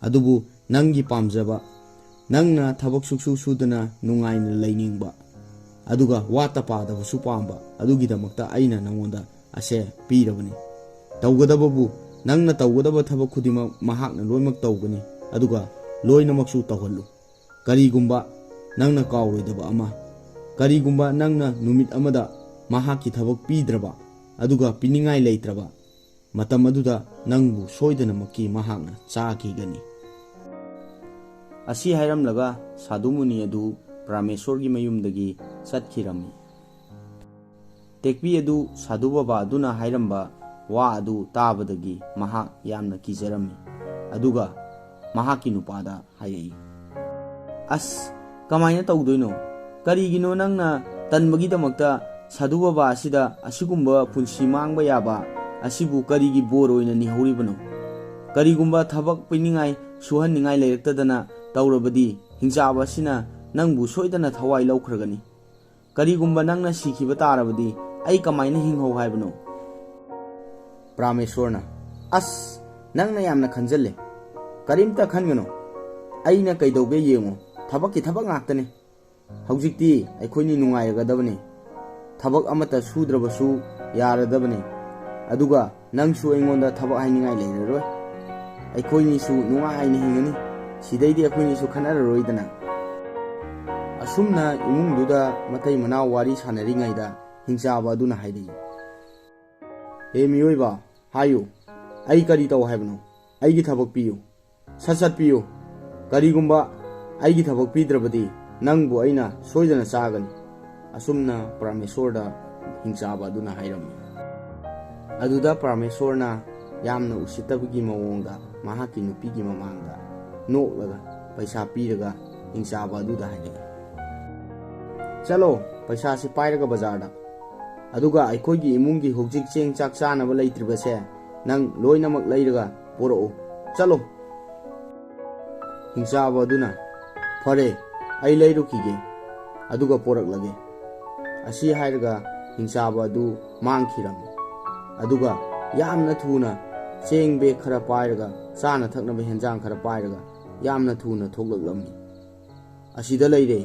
ꯑꯗꯨꯕꯨ ꯅꯪꯒꯤ ꯄꯥꯝꯖꯕ, ꯅꯪꯅ ꯊꯕꯛ ꯁꯨꯛꯁꯨ ꯁꯨꯗꯅ ꯅꯨꯡꯉꯥꯏꯅ ꯂꯩꯅꯤꯡꯕ, ꯑꯗꯨꯒ ꯋꯥꯠꯇ ꯄꯥꯗꯕꯁꯨ ꯄꯥꯝꯕ, ꯑꯗꯨꯒꯤꯗꯃꯛꯇ ꯑꯩꯅ ꯅꯪꯉꯣꯟꯗ ꯑꯁꯦ ꯄꯤꯔꯕꯅꯤ꯫ ꯇꯧꯒꯗꯕꯕꯨ, ꯅꯪꯅ ꯇꯧꯒꯗꯕ ꯊꯕꯛ ꯈꯨꯗꯤꯡꯃꯛ ꯃꯍꯥꯛꯅ ꯂꯣꯏꯅꯃꯛ ꯇꯧꯒꯅꯤ, ꯑꯗꯨꯒ ꯂꯣꯏꯅꯃꯛꯁꯨ ꯇꯧꯍꯜꯂꯨ꯫ ꯀꯔꯤꯒꯨꯝꯕ ꯅꯪꯅ ꯀꯥꯎꯔꯣꯏꯗꯕ ꯑꯃ, ꯀꯔꯤꯒꯨꯝꯕ ꯅꯪꯅ ꯅꯨꯃꯤꯠ ꯑꯃꯗ ꯃꯍꯥꯛꯀꯤ ꯊꯕꯛ ꯄꯤꯗ꯭ꯔꯕ, ꯑꯗꯨꯒ ꯄꯤꯅꯤꯡꯉꯥꯏ ꯂꯩꯇ꯭ꯔꯕ, ꯃꯇꯝ ꯑꯗꯨꯗ ꯅꯪꯕꯨ ꯁꯣꯏꯗꯅꯃꯛꯀꯤ ꯃꯍꯥꯛꯅ ꯆꯥꯈꯤꯒꯅꯤ꯫" ꯑꯁꯤ ꯍꯥꯏꯔꯝꯂꯒ ꯁꯥꯗꯨ ꯃꯨꯅꯤ ꯑꯗꯨ ꯄ꯭ꯔꯥꯃꯦꯁꯣꯔꯒꯤ ꯃꯌꯨꯝꯗꯒꯤ ꯆꯠꯈꯤꯔꯝꯃꯤ꯫ ꯇꯦꯛꯄꯤ ꯑꯗꯨ ꯁꯥꯗꯨ ꯕꯕꯥ ꯑꯗꯨꯅ ꯍꯥꯏꯔꯝꯕ ꯋꯥ ꯑꯗꯨ ꯇꯥꯕꯗꯒꯤ ꯃꯍꯥꯛ ꯌꯥꯝꯅ ꯀꯤꯖꯔꯝꯃꯤ꯫ ꯑꯗꯨꯒ ꯃꯍꯥꯛꯀꯤ ꯅꯨꯄꯥꯗ ꯍꯥꯏꯔꯛꯏ, "ꯑꯁ, ꯀꯃꯥꯏꯅ ꯇꯧꯗꯣꯏꯅꯣ? ꯀꯔꯤꯒꯤꯅꯣ ꯅꯪꯅ ꯇꯟꯕꯒꯤꯗꯃꯛꯇ ꯁꯥꯗꯨ ꯕꯕꯥ ꯑꯁꯤꯗ ꯑꯁꯤꯒꯨꯝꯕ ꯄꯨꯟꯁꯤ ꯃꯥꯡꯕ ꯌꯥꯕ ꯑꯁꯤꯕꯨ ꯀꯔꯤꯒꯤ ꯕꯣꯔ ꯑꯣꯏꯅ ꯅꯤꯍꯧꯔꯤꯕꯅꯣ? ꯀꯔꯤꯒꯨꯝꯕ ꯊꯕꯛ ꯄꯤꯅꯤꯡꯉꯥꯏ, ꯁꯨꯍꯟꯅꯤꯡꯉꯥꯏ ꯂꯩꯔꯛꯇꯗꯅ ꯇꯧꯔꯕꯗꯤ ꯍꯤꯡꯆꯥꯕ ꯑꯁꯤꯅ ꯅꯪꯕꯨ ꯁꯣꯏꯗꯅ ꯊꯋꯥꯏ ꯂꯧꯈ꯭ꯔꯒꯅꯤ꯫ ꯀꯔꯤꯒꯨꯝꯕ ꯅꯪꯅ ꯁꯤꯈꯤꯕ ꯇꯥꯔꯕꯗꯤ ꯑꯩ ꯀꯃꯥꯏꯅ ꯍꯤꯡꯍꯧ ꯍꯥꯏꯕꯅꯣ?" ꯄ꯭ꯔꯥꯃꯦꯁꯣꯔꯅ, "ꯑꯁ, ꯅꯪꯅ ꯌꯥꯝꯅ ꯈꯟꯖꯜꯂꯦ꯫ ꯀꯔꯤꯝꯇ ꯈꯟꯒꯅꯨ꯫ ꯑꯩꯅ ꯀꯩꯗꯧꯒꯦ ꯌꯦꯡꯉꯨ꯫ ꯊꯕꯛꯀꯤ ꯊꯕꯛ ꯉꯥꯛꯇꯅꯤ꯫ ꯍꯧꯖꯤꯛꯇꯤ ꯑꯩꯈꯣꯏꯅꯤ ꯅꯨꯡꯉꯥꯏꯔꯒꯗꯕꯅꯤ꯫ ꯊꯕꯛ ꯑꯃꯠꯇ ꯁꯨꯗ꯭ꯔꯕꯁꯨ ꯌꯥꯔꯗꯕꯅꯤ꯫ ꯑꯗꯨꯒ ꯅꯪꯁꯨ ꯑꯩꯉꯣꯟꯗ ꯊꯕꯛ ꯍꯥꯏꯅꯤꯡꯉꯥꯏ ꯂꯩꯔꯔꯣꯏ꯫ ꯑꯩꯈꯣꯏꯅꯤꯁꯨ ꯅꯨꯡꯉꯥꯏꯅ ꯍꯤꯡꯉꯅꯤ꯫ ꯁꯤꯗꯩꯗꯤ ꯑꯩꯈꯣꯏꯅꯤꯁꯨ ꯈꯠꯅꯔꯔꯣꯏꯗꯅ꯫" ꯑꯁꯨꯝꯅ ꯏꯃꯨꯡꯗꯨꯗ ꯃꯇꯩ ꯃꯅꯥꯎ ꯋꯥꯔꯤ ꯁꯥꯟꯅꯔꯤꯉꯩꯗ ꯍꯤꯡꯆꯥꯕ ꯑꯗꯨꯅ ꯍꯥꯏꯔꯛꯏ, "ꯍꯦ ꯃꯤꯑꯣꯏꯕ, ꯍꯥꯏꯌꯨ, ꯑꯩ ꯀꯔꯤ ꯇꯧ ꯍꯥꯏꯕꯅꯣ? ꯑꯩꯒꯤ ꯊꯕꯛ ꯄꯤꯌꯨ꯫ ꯁꯠ ꯁꯠ ꯄꯤꯌꯨ꯫ ꯀꯔꯤꯒꯨꯝꯕ ꯑꯩꯒꯤ ꯊꯕꯛ ꯄꯤꯗ꯭ꯔꯕꯗꯤ ꯅꯪꯕꯨ ꯑꯩꯅ ꯁꯣꯏꯗꯅ ꯆꯥꯒꯅꯤ꯫" ꯑꯁꯨꯝꯅ ꯄ꯭ꯔꯃꯦꯁꯣꯔꯗ ꯍꯤꯡꯆꯥꯕ ꯑꯗꯨꯅ ꯍꯥꯏꯔꯝꯃꯤ꯫ ꯑꯗꯨꯗ ꯄ꯭ꯔꯃꯦꯁꯣꯔꯅ ꯌꯥꯝꯅ ꯎꯁꯤꯠꯇꯕꯒꯤ ꯃꯑꯣꯡꯗ ꯃꯍꯥꯛꯀꯤ ꯅꯨꯄꯤꯒꯤ ꯃꯃꯥꯡꯗ ꯅꯣꯛꯂꯒ ꯄꯩꯁꯥ ꯄꯤꯔꯒ ꯍꯤꯡꯆꯥꯕ ꯑꯗꯨꯗ ꯍꯥꯏꯔꯛꯏ, "ꯆꯠꯂꯣ, ꯄꯩꯁꯥꯁꯤ ꯄꯥꯏꯔꯒ ꯕꯖꯥꯔꯗ ꯑꯗꯨꯒ ꯑꯩꯈꯣꯏꯒꯤ ꯏꯃꯨꯡꯒꯤ ꯍꯧꯖꯤꯛ ꯆꯦꯡ ꯆꯥꯛ ꯆꯥꯅꯕ ꯂꯩꯇ꯭ꯔꯤꯕꯁꯦ ꯅꯪ ꯂꯣꯏꯅꯃꯛ ꯂꯩꯔꯒ ꯄꯨꯔꯛꯎ꯫ ꯆꯠꯂꯣ!" ꯍꯤꯡꯆꯥꯕ ꯑꯗꯨꯅ, "ꯐꯔꯦ, ꯑꯩ ꯂꯩꯔꯨꯈꯤꯒꯦ, ꯑꯗꯨꯒ ꯄꯨꯔꯛꯂꯒꯦ" ꯑꯁꯤ ꯍꯥꯏꯔꯒ ꯍꯤꯡꯆꯥꯕ ꯑꯗꯨ ꯃꯥꯡꯈꯤꯔꯝꯃꯤ꯫ ꯑꯗꯨꯒ ꯌꯥꯝꯅ ꯊꯨꯅ ꯆꯦꯡ ꯕꯦꯒ ꯈꯔ ꯄꯥꯏꯔꯒ, ꯆꯥꯅ ꯊꯛꯅꯕ ꯍꯦꯟꯖꯥꯡ ꯈꯔ ꯄꯥꯏꯔꯒ ꯌꯥꯝꯅ ꯊꯨꯅ ꯊꯣꯛꯂꯛꯂꯝꯃꯤ꯫ "ꯑꯁꯤꯗ ꯂꯩꯔꯦ,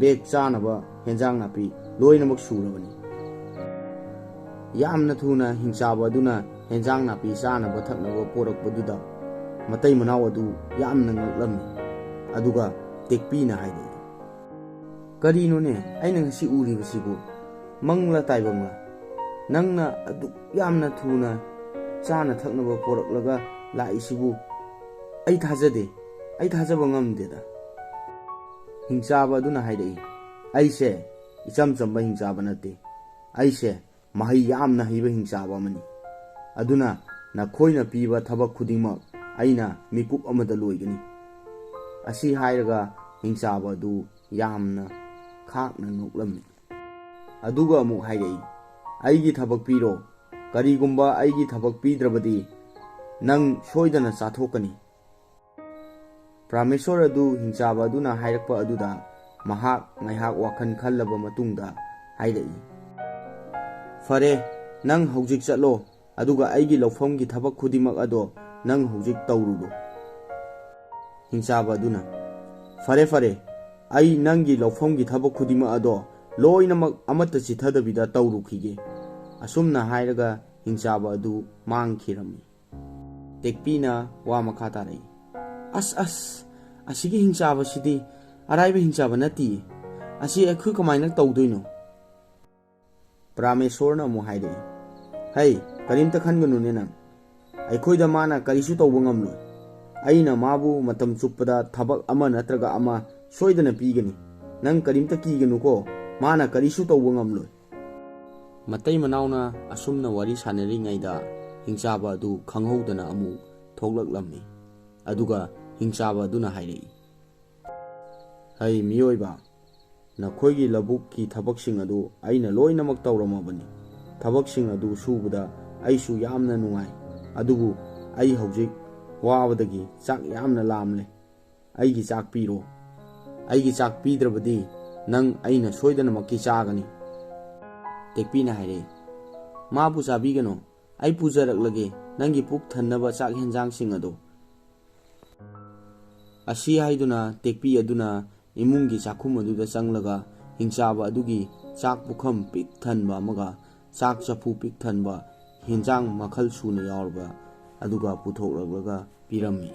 ꯕꯦꯒ ꯆꯥꯅꯕ ꯍꯦꯟꯖꯥꯡ ꯅꯥꯄꯤ ꯂꯣꯏꯅꯃꯛ ꯁꯨꯔꯕꯅꯤ"꯫ ꯌꯥꯝꯅ ꯊꯨꯅ ꯍꯤꯡꯆꯥꯕ ꯑꯗꯨꯅ ꯍꯦꯟꯖꯥꯡ ꯅꯥꯄꯤ ꯆꯥꯅꯕ ꯊꯛꯅꯕ ꯄꯣꯔꯛꯄꯗꯨꯗ ꯃꯇꯩ ꯃꯅꯥꯎ ꯑꯗꯨ ꯌꯥꯝꯅ ꯉꯛꯂꯝꯃꯤ꯫ ꯑꯗꯨꯒ ꯇꯦꯛꯄꯤꯅ ꯍꯥꯏꯔꯛꯏ, "ꯀꯔꯤꯅꯣꯅꯦ ꯑꯩꯅ ꯉꯁꯤ ꯎꯔꯤꯕꯁꯤꯕꯨ? ꯃꯪꯂꯥ ꯇꯥꯏꯕꯪꯂꯥ? ꯅꯪꯅ ꯑꯗꯨꯛ ꯌꯥꯝꯅ ꯊꯨꯅ ꯆꯥꯅ ꯊꯛꯅꯕ ꯄꯣꯔꯛꯂꯒ ꯂꯥꯛꯏꯁꯤꯕꯨ? ꯑꯩ ꯊꯥꯖꯗꯦ, ꯑꯩ ꯊꯥꯖꯕ ꯉꯝꯗꯦꯗ"꯫ ꯍꯤꯡꯆꯥꯕ ꯑꯗꯨꯅ ꯍꯥꯏꯔꯛꯏ, "ꯑꯩꯁꯦ ꯏꯆꯝ ꯆꯝꯕ ꯍꯤꯡꯆꯥꯕ ꯅꯠꯇꯦ꯫ ꯑꯩꯁꯦ ꯃꯍꯩ ꯌꯥꯝꯅ ꯍꯩꯕ ꯍꯤꯡꯆꯥꯕ ꯑꯃꯅꯤ꯫ ꯑꯗꯨꯅ ꯅꯈꯣꯏꯅ ꯄꯤꯕ ꯊꯕꯛ ꯈꯨꯗꯤꯡꯃꯛ ꯑꯩꯅ ꯃꯤꯀꯨꯞ ꯑꯃꯗ ꯂꯣꯏꯒꯅꯤ"꯫ ꯑꯁꯤ ꯍꯥꯏꯔꯒ ꯍꯤꯡꯆꯥꯕ ꯑꯗꯨ ꯌꯥꯝꯅ ꯈꯥꯛꯅ ꯅꯣꯛꯂꯝꯃꯤ꯫ ꯑꯗꯨꯒ ꯑꯃꯨꯛ ꯍꯥꯏꯔꯛꯏ, "ꯑꯩꯒꯤ ꯊꯕꯛ ꯄꯤꯔꯣ꯫ ꯀꯔꯤꯒꯨꯝꯕ ꯑꯩꯒꯤ ꯊꯕꯛ ꯄꯤꯗ꯭ꯔꯕꯗꯤ ꯅꯪ ꯁꯣꯏꯗꯅ ꯆꯥꯊꯣꯛꯀꯅꯤ"꯫ ꯄ꯭ꯔꯥꯃꯦꯁꯣꯔ ꯑꯗꯨ ꯍꯤꯡꯆꯥꯕ ꯑꯗꯨꯅ ꯍꯥꯏꯔꯛꯄ ꯑꯗꯨꯗ ꯃꯍꯥꯛ ꯉꯥꯏꯍꯥꯛ ꯋꯥꯈꯜ ꯈꯜꯂꯕ ꯃꯇꯨꯡꯗ ꯍꯥꯏꯔꯛꯏ, "ꯐꯔꯦ, ꯅꯪ ꯍꯧꯖꯤꯛ ꯆꯠꯂꯣ, ꯑꯗꯨꯒ ꯑꯩꯒꯤ ꯂꯧꯐꯝꯒꯤ ꯊꯕꯛ ꯈꯨꯗꯤꯡꯃꯛ ꯑꯗꯣ ꯅꯪ ꯍꯧꯖꯤꯛ ꯇꯧꯔꯨꯔꯣ"꯫ ꯍꯤꯡꯆꯥꯕ ꯑꯗꯨꯅ, "ꯐꯔꯦ, ꯐꯔꯦ, ꯑꯩ ꯅꯪꯒꯤ ꯂꯧꯐꯝꯒꯤ ꯊꯕꯛ ꯈꯨꯗꯤꯡꯃꯛ ꯑꯗꯣ ꯂꯣꯏꯅꯃꯛ ꯑꯃꯠꯇ ꯆꯤꯠꯊꯗꯕꯤꯗ ꯇꯧꯔꯨꯈꯤꯒꯦ"꯫ ꯑꯁꯨꯝꯅ ꯍꯥꯏꯔꯒ ꯍꯤꯡꯆꯥꯕ ꯑꯗꯨ ꯃꯥꯡꯈꯤꯔꯝꯃꯤ꯫ ꯇꯦꯛꯄꯤꯅ ꯋꯥ ꯃꯈꯥ ꯇꯥꯔꯛꯏ, "ꯑꯁ, ꯑꯁ, ꯑꯁꯤꯒꯤ ꯍꯤꯡꯆꯥꯕꯁꯤꯗꯤ ꯑꯔꯥꯏꯕ ꯍꯤꯡꯆꯥꯕ ꯅꯠꯇꯤꯌꯦ꯫ ꯑꯁꯤ ꯑꯩꯈꯣꯏ ꯀꯃꯥꯏꯅ ꯇꯧꯗꯣꯏꯅꯣ?" ꯄ꯭ꯔꯥꯃꯦꯁꯣꯔꯅ ꯑꯃꯨꯛ ꯍꯥꯏꯔꯛꯏ, "ꯍꯩ, ꯀꯔꯤꯝꯇ ꯈꯟꯒꯅꯨꯅꯦ ꯅꯪ꯫ ꯑꯩꯈꯣꯏꯗ ꯃꯥꯅ ꯀꯔꯤꯁꯨ ꯇꯧꯕ ꯉꯝꯂꯣꯏ꯫ ꯑꯩꯅ ꯃꯥꯕꯨ ꯃꯇꯝ ꯆꯨꯞꯄꯗ ꯊꯕꯛ ꯑꯃ ꯅꯠꯇ꯭ꯔꯒ ꯑꯃ ꯁꯣꯏꯗꯅ ꯄꯤꯒꯅꯤ꯫ ꯅꯪ ꯀꯔꯤꯝꯇ ꯀꯤꯒꯅꯨꯀꯣ, ꯃꯥꯅ ꯀꯔꯤꯁꯨ ꯇꯧꯕ ꯉꯝꯂꯣꯏ"꯫ ꯃꯇꯩ ꯃꯅꯥꯎꯅ ꯑꯁꯨꯝꯅ ꯋꯥꯔꯤ ꯁꯥꯟꯅꯔꯤꯉꯩꯗ ꯍꯤꯡꯆꯥꯕ ꯑꯗꯨ ꯈꯪꯍꯧꯗꯅ ꯑꯃꯨꯛ ꯊꯣꯛꯂꯛꯂꯝꯃꯤ꯫ ꯑꯗꯨꯒ ꯍꯤꯡꯆꯥꯕ ꯑꯗꯨꯅ ꯍꯥꯏꯔꯛꯏ, "ꯍꯩ ꯃꯤꯑꯣꯏꯕ, ꯅꯈꯣꯏꯒꯤ ꯂꯧꯕꯨꯛꯀꯤ ꯊꯕꯛꯁꯤꯡ ꯑꯗꯨ ꯑꯩꯅ ꯂꯣꯏꯅꯃꯛ ꯇꯧꯔꯝꯃꯕꯅꯤ꯫ ꯊꯕꯛꯁꯤꯡ ꯑꯗꯨ ꯁꯨꯕꯗ ꯑꯩꯁꯨ ꯌꯥꯝꯅ ꯅꯨꯡꯉꯥꯏ꯫ ꯑꯗꯨꯕꯨ ꯑꯩ ꯍꯧꯖꯤꯛ ꯋꯥꯕꯗꯒꯤ ꯆꯥꯛ ꯌꯥꯝꯅ ꯂꯥꯝꯂꯦ꯫ ꯑꯩꯒꯤ ꯆꯥꯛ ꯄꯤꯔꯣ꯫ ꯑꯩꯒꯤ ꯆꯥꯛ ꯄꯤꯗ꯭ꯔꯕꯗꯤ ꯅꯪ ꯑꯩꯅ ꯁꯣꯏꯗꯅꯃꯛꯀꯤ ꯆꯥꯒꯅꯤ꯫" ꯇꯦꯛꯄꯤꯅ ꯍꯥꯏꯔꯛꯏ, "ꯃꯥꯕꯨ ꯆꯥꯕꯤꯒꯅꯨ꯫ ꯑꯩ ꯄꯨꯖꯔꯛꯂꯒꯦ ꯅꯪꯒꯤ ꯄꯨꯛ ꯊꯟꯅꯕ ꯆꯥꯛ ꯍꯦꯟꯖꯥꯡꯁꯤꯡ ꯑꯗꯨ꯫" ꯑꯁꯤ ꯍꯥꯏꯗꯨꯅ ꯇꯦꯛꯄꯤ ꯑꯗꯨꯅ ꯏꯃꯨꯡꯒꯤ ꯆꯥꯛꯈꯨꯝ ꯑꯗꯨꯗ ꯆꯪꯂꯒ ꯍꯤꯡꯆꯥꯕ ꯑꯗꯨꯒꯤ ꯆꯥꯛ ꯄꯨꯈꯝ ꯄꯤꯛ ꯊꯟꯕ ꯑꯃꯒ ꯆꯥꯛ ꯆꯐꯨ ꯄꯤꯛ ꯊꯟꯕ ꯍꯦꯟꯖꯥꯡ ꯃꯈꯜ ꯁꯨꯅ ꯌꯥꯎꯔꯕ ꯑꯗꯨꯒ ꯄꯨꯊꯣꯛꯂꯛꯂꯒ ꯄꯤꯔꯝꯃꯤ꯫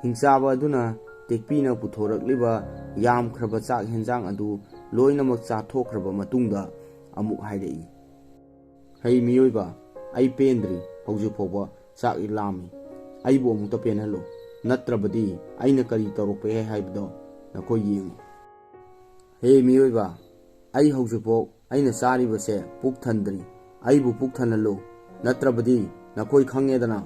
ꯍꯤꯡꯆꯥꯕ ꯑꯗꯨꯅ ꯇꯦꯛꯄꯤꯅ ꯄꯨꯊꯣꯔꯛꯂꯤꯕ ꯌꯥꯝꯈ꯭ꯔꯕ ꯆꯥꯛ ꯍꯦꯟꯖꯥꯡ ꯑꯗꯨ ꯂꯣꯏꯅꯃꯛ ꯆꯥꯊꯣꯛꯈ꯭ꯔꯕ ꯃꯇꯨꯡꯗ ꯑꯃꯨꯛ ꯍꯥꯏꯔꯛꯏ, "ꯍꯩ ꯃꯤꯑꯣꯏꯕ, ꯑꯩ ꯄꯦꯟꯗ꯭ꯔꯤ꯫ ꯍꯧꯖꯤꯛ ꯐꯥꯎꯕ ꯆꯥꯛ ꯂꯥꯝꯃꯤ꯫ ꯑꯩꯕꯨ ꯑꯃꯨꯛꯇ ꯄꯦꯟꯍꯜꯂꯨ, ꯅꯠꯇ꯭ꯔꯕꯗꯤ ꯑꯩꯅ ꯀꯔꯤ ꯇꯧꯔꯛꯄ ꯌꯥꯏ ꯍꯥꯏꯕꯗꯣ ꯅꯈꯣꯏ ꯌꯦꯡꯉꯨ꯫" "ꯍꯦ ꯃꯤꯑꯣꯏꯕ, ꯑꯩ ꯍꯧꯖꯤꯛꯐꯥꯎ ꯑꯩꯅ ꯆꯥꯔꯤꯕꯁꯦ ꯄꯨꯛ ꯊꯟꯗ꯭ꯔꯤ꯫ ꯑꯩꯕꯨ ꯄꯨꯛ ꯊꯟꯍꯜꯂꯨ, ꯅꯠꯇ꯭ꯔꯕꯗꯤ ꯅꯈꯣꯏ ꯈꯪꯉꯦꯗꯅ꯫"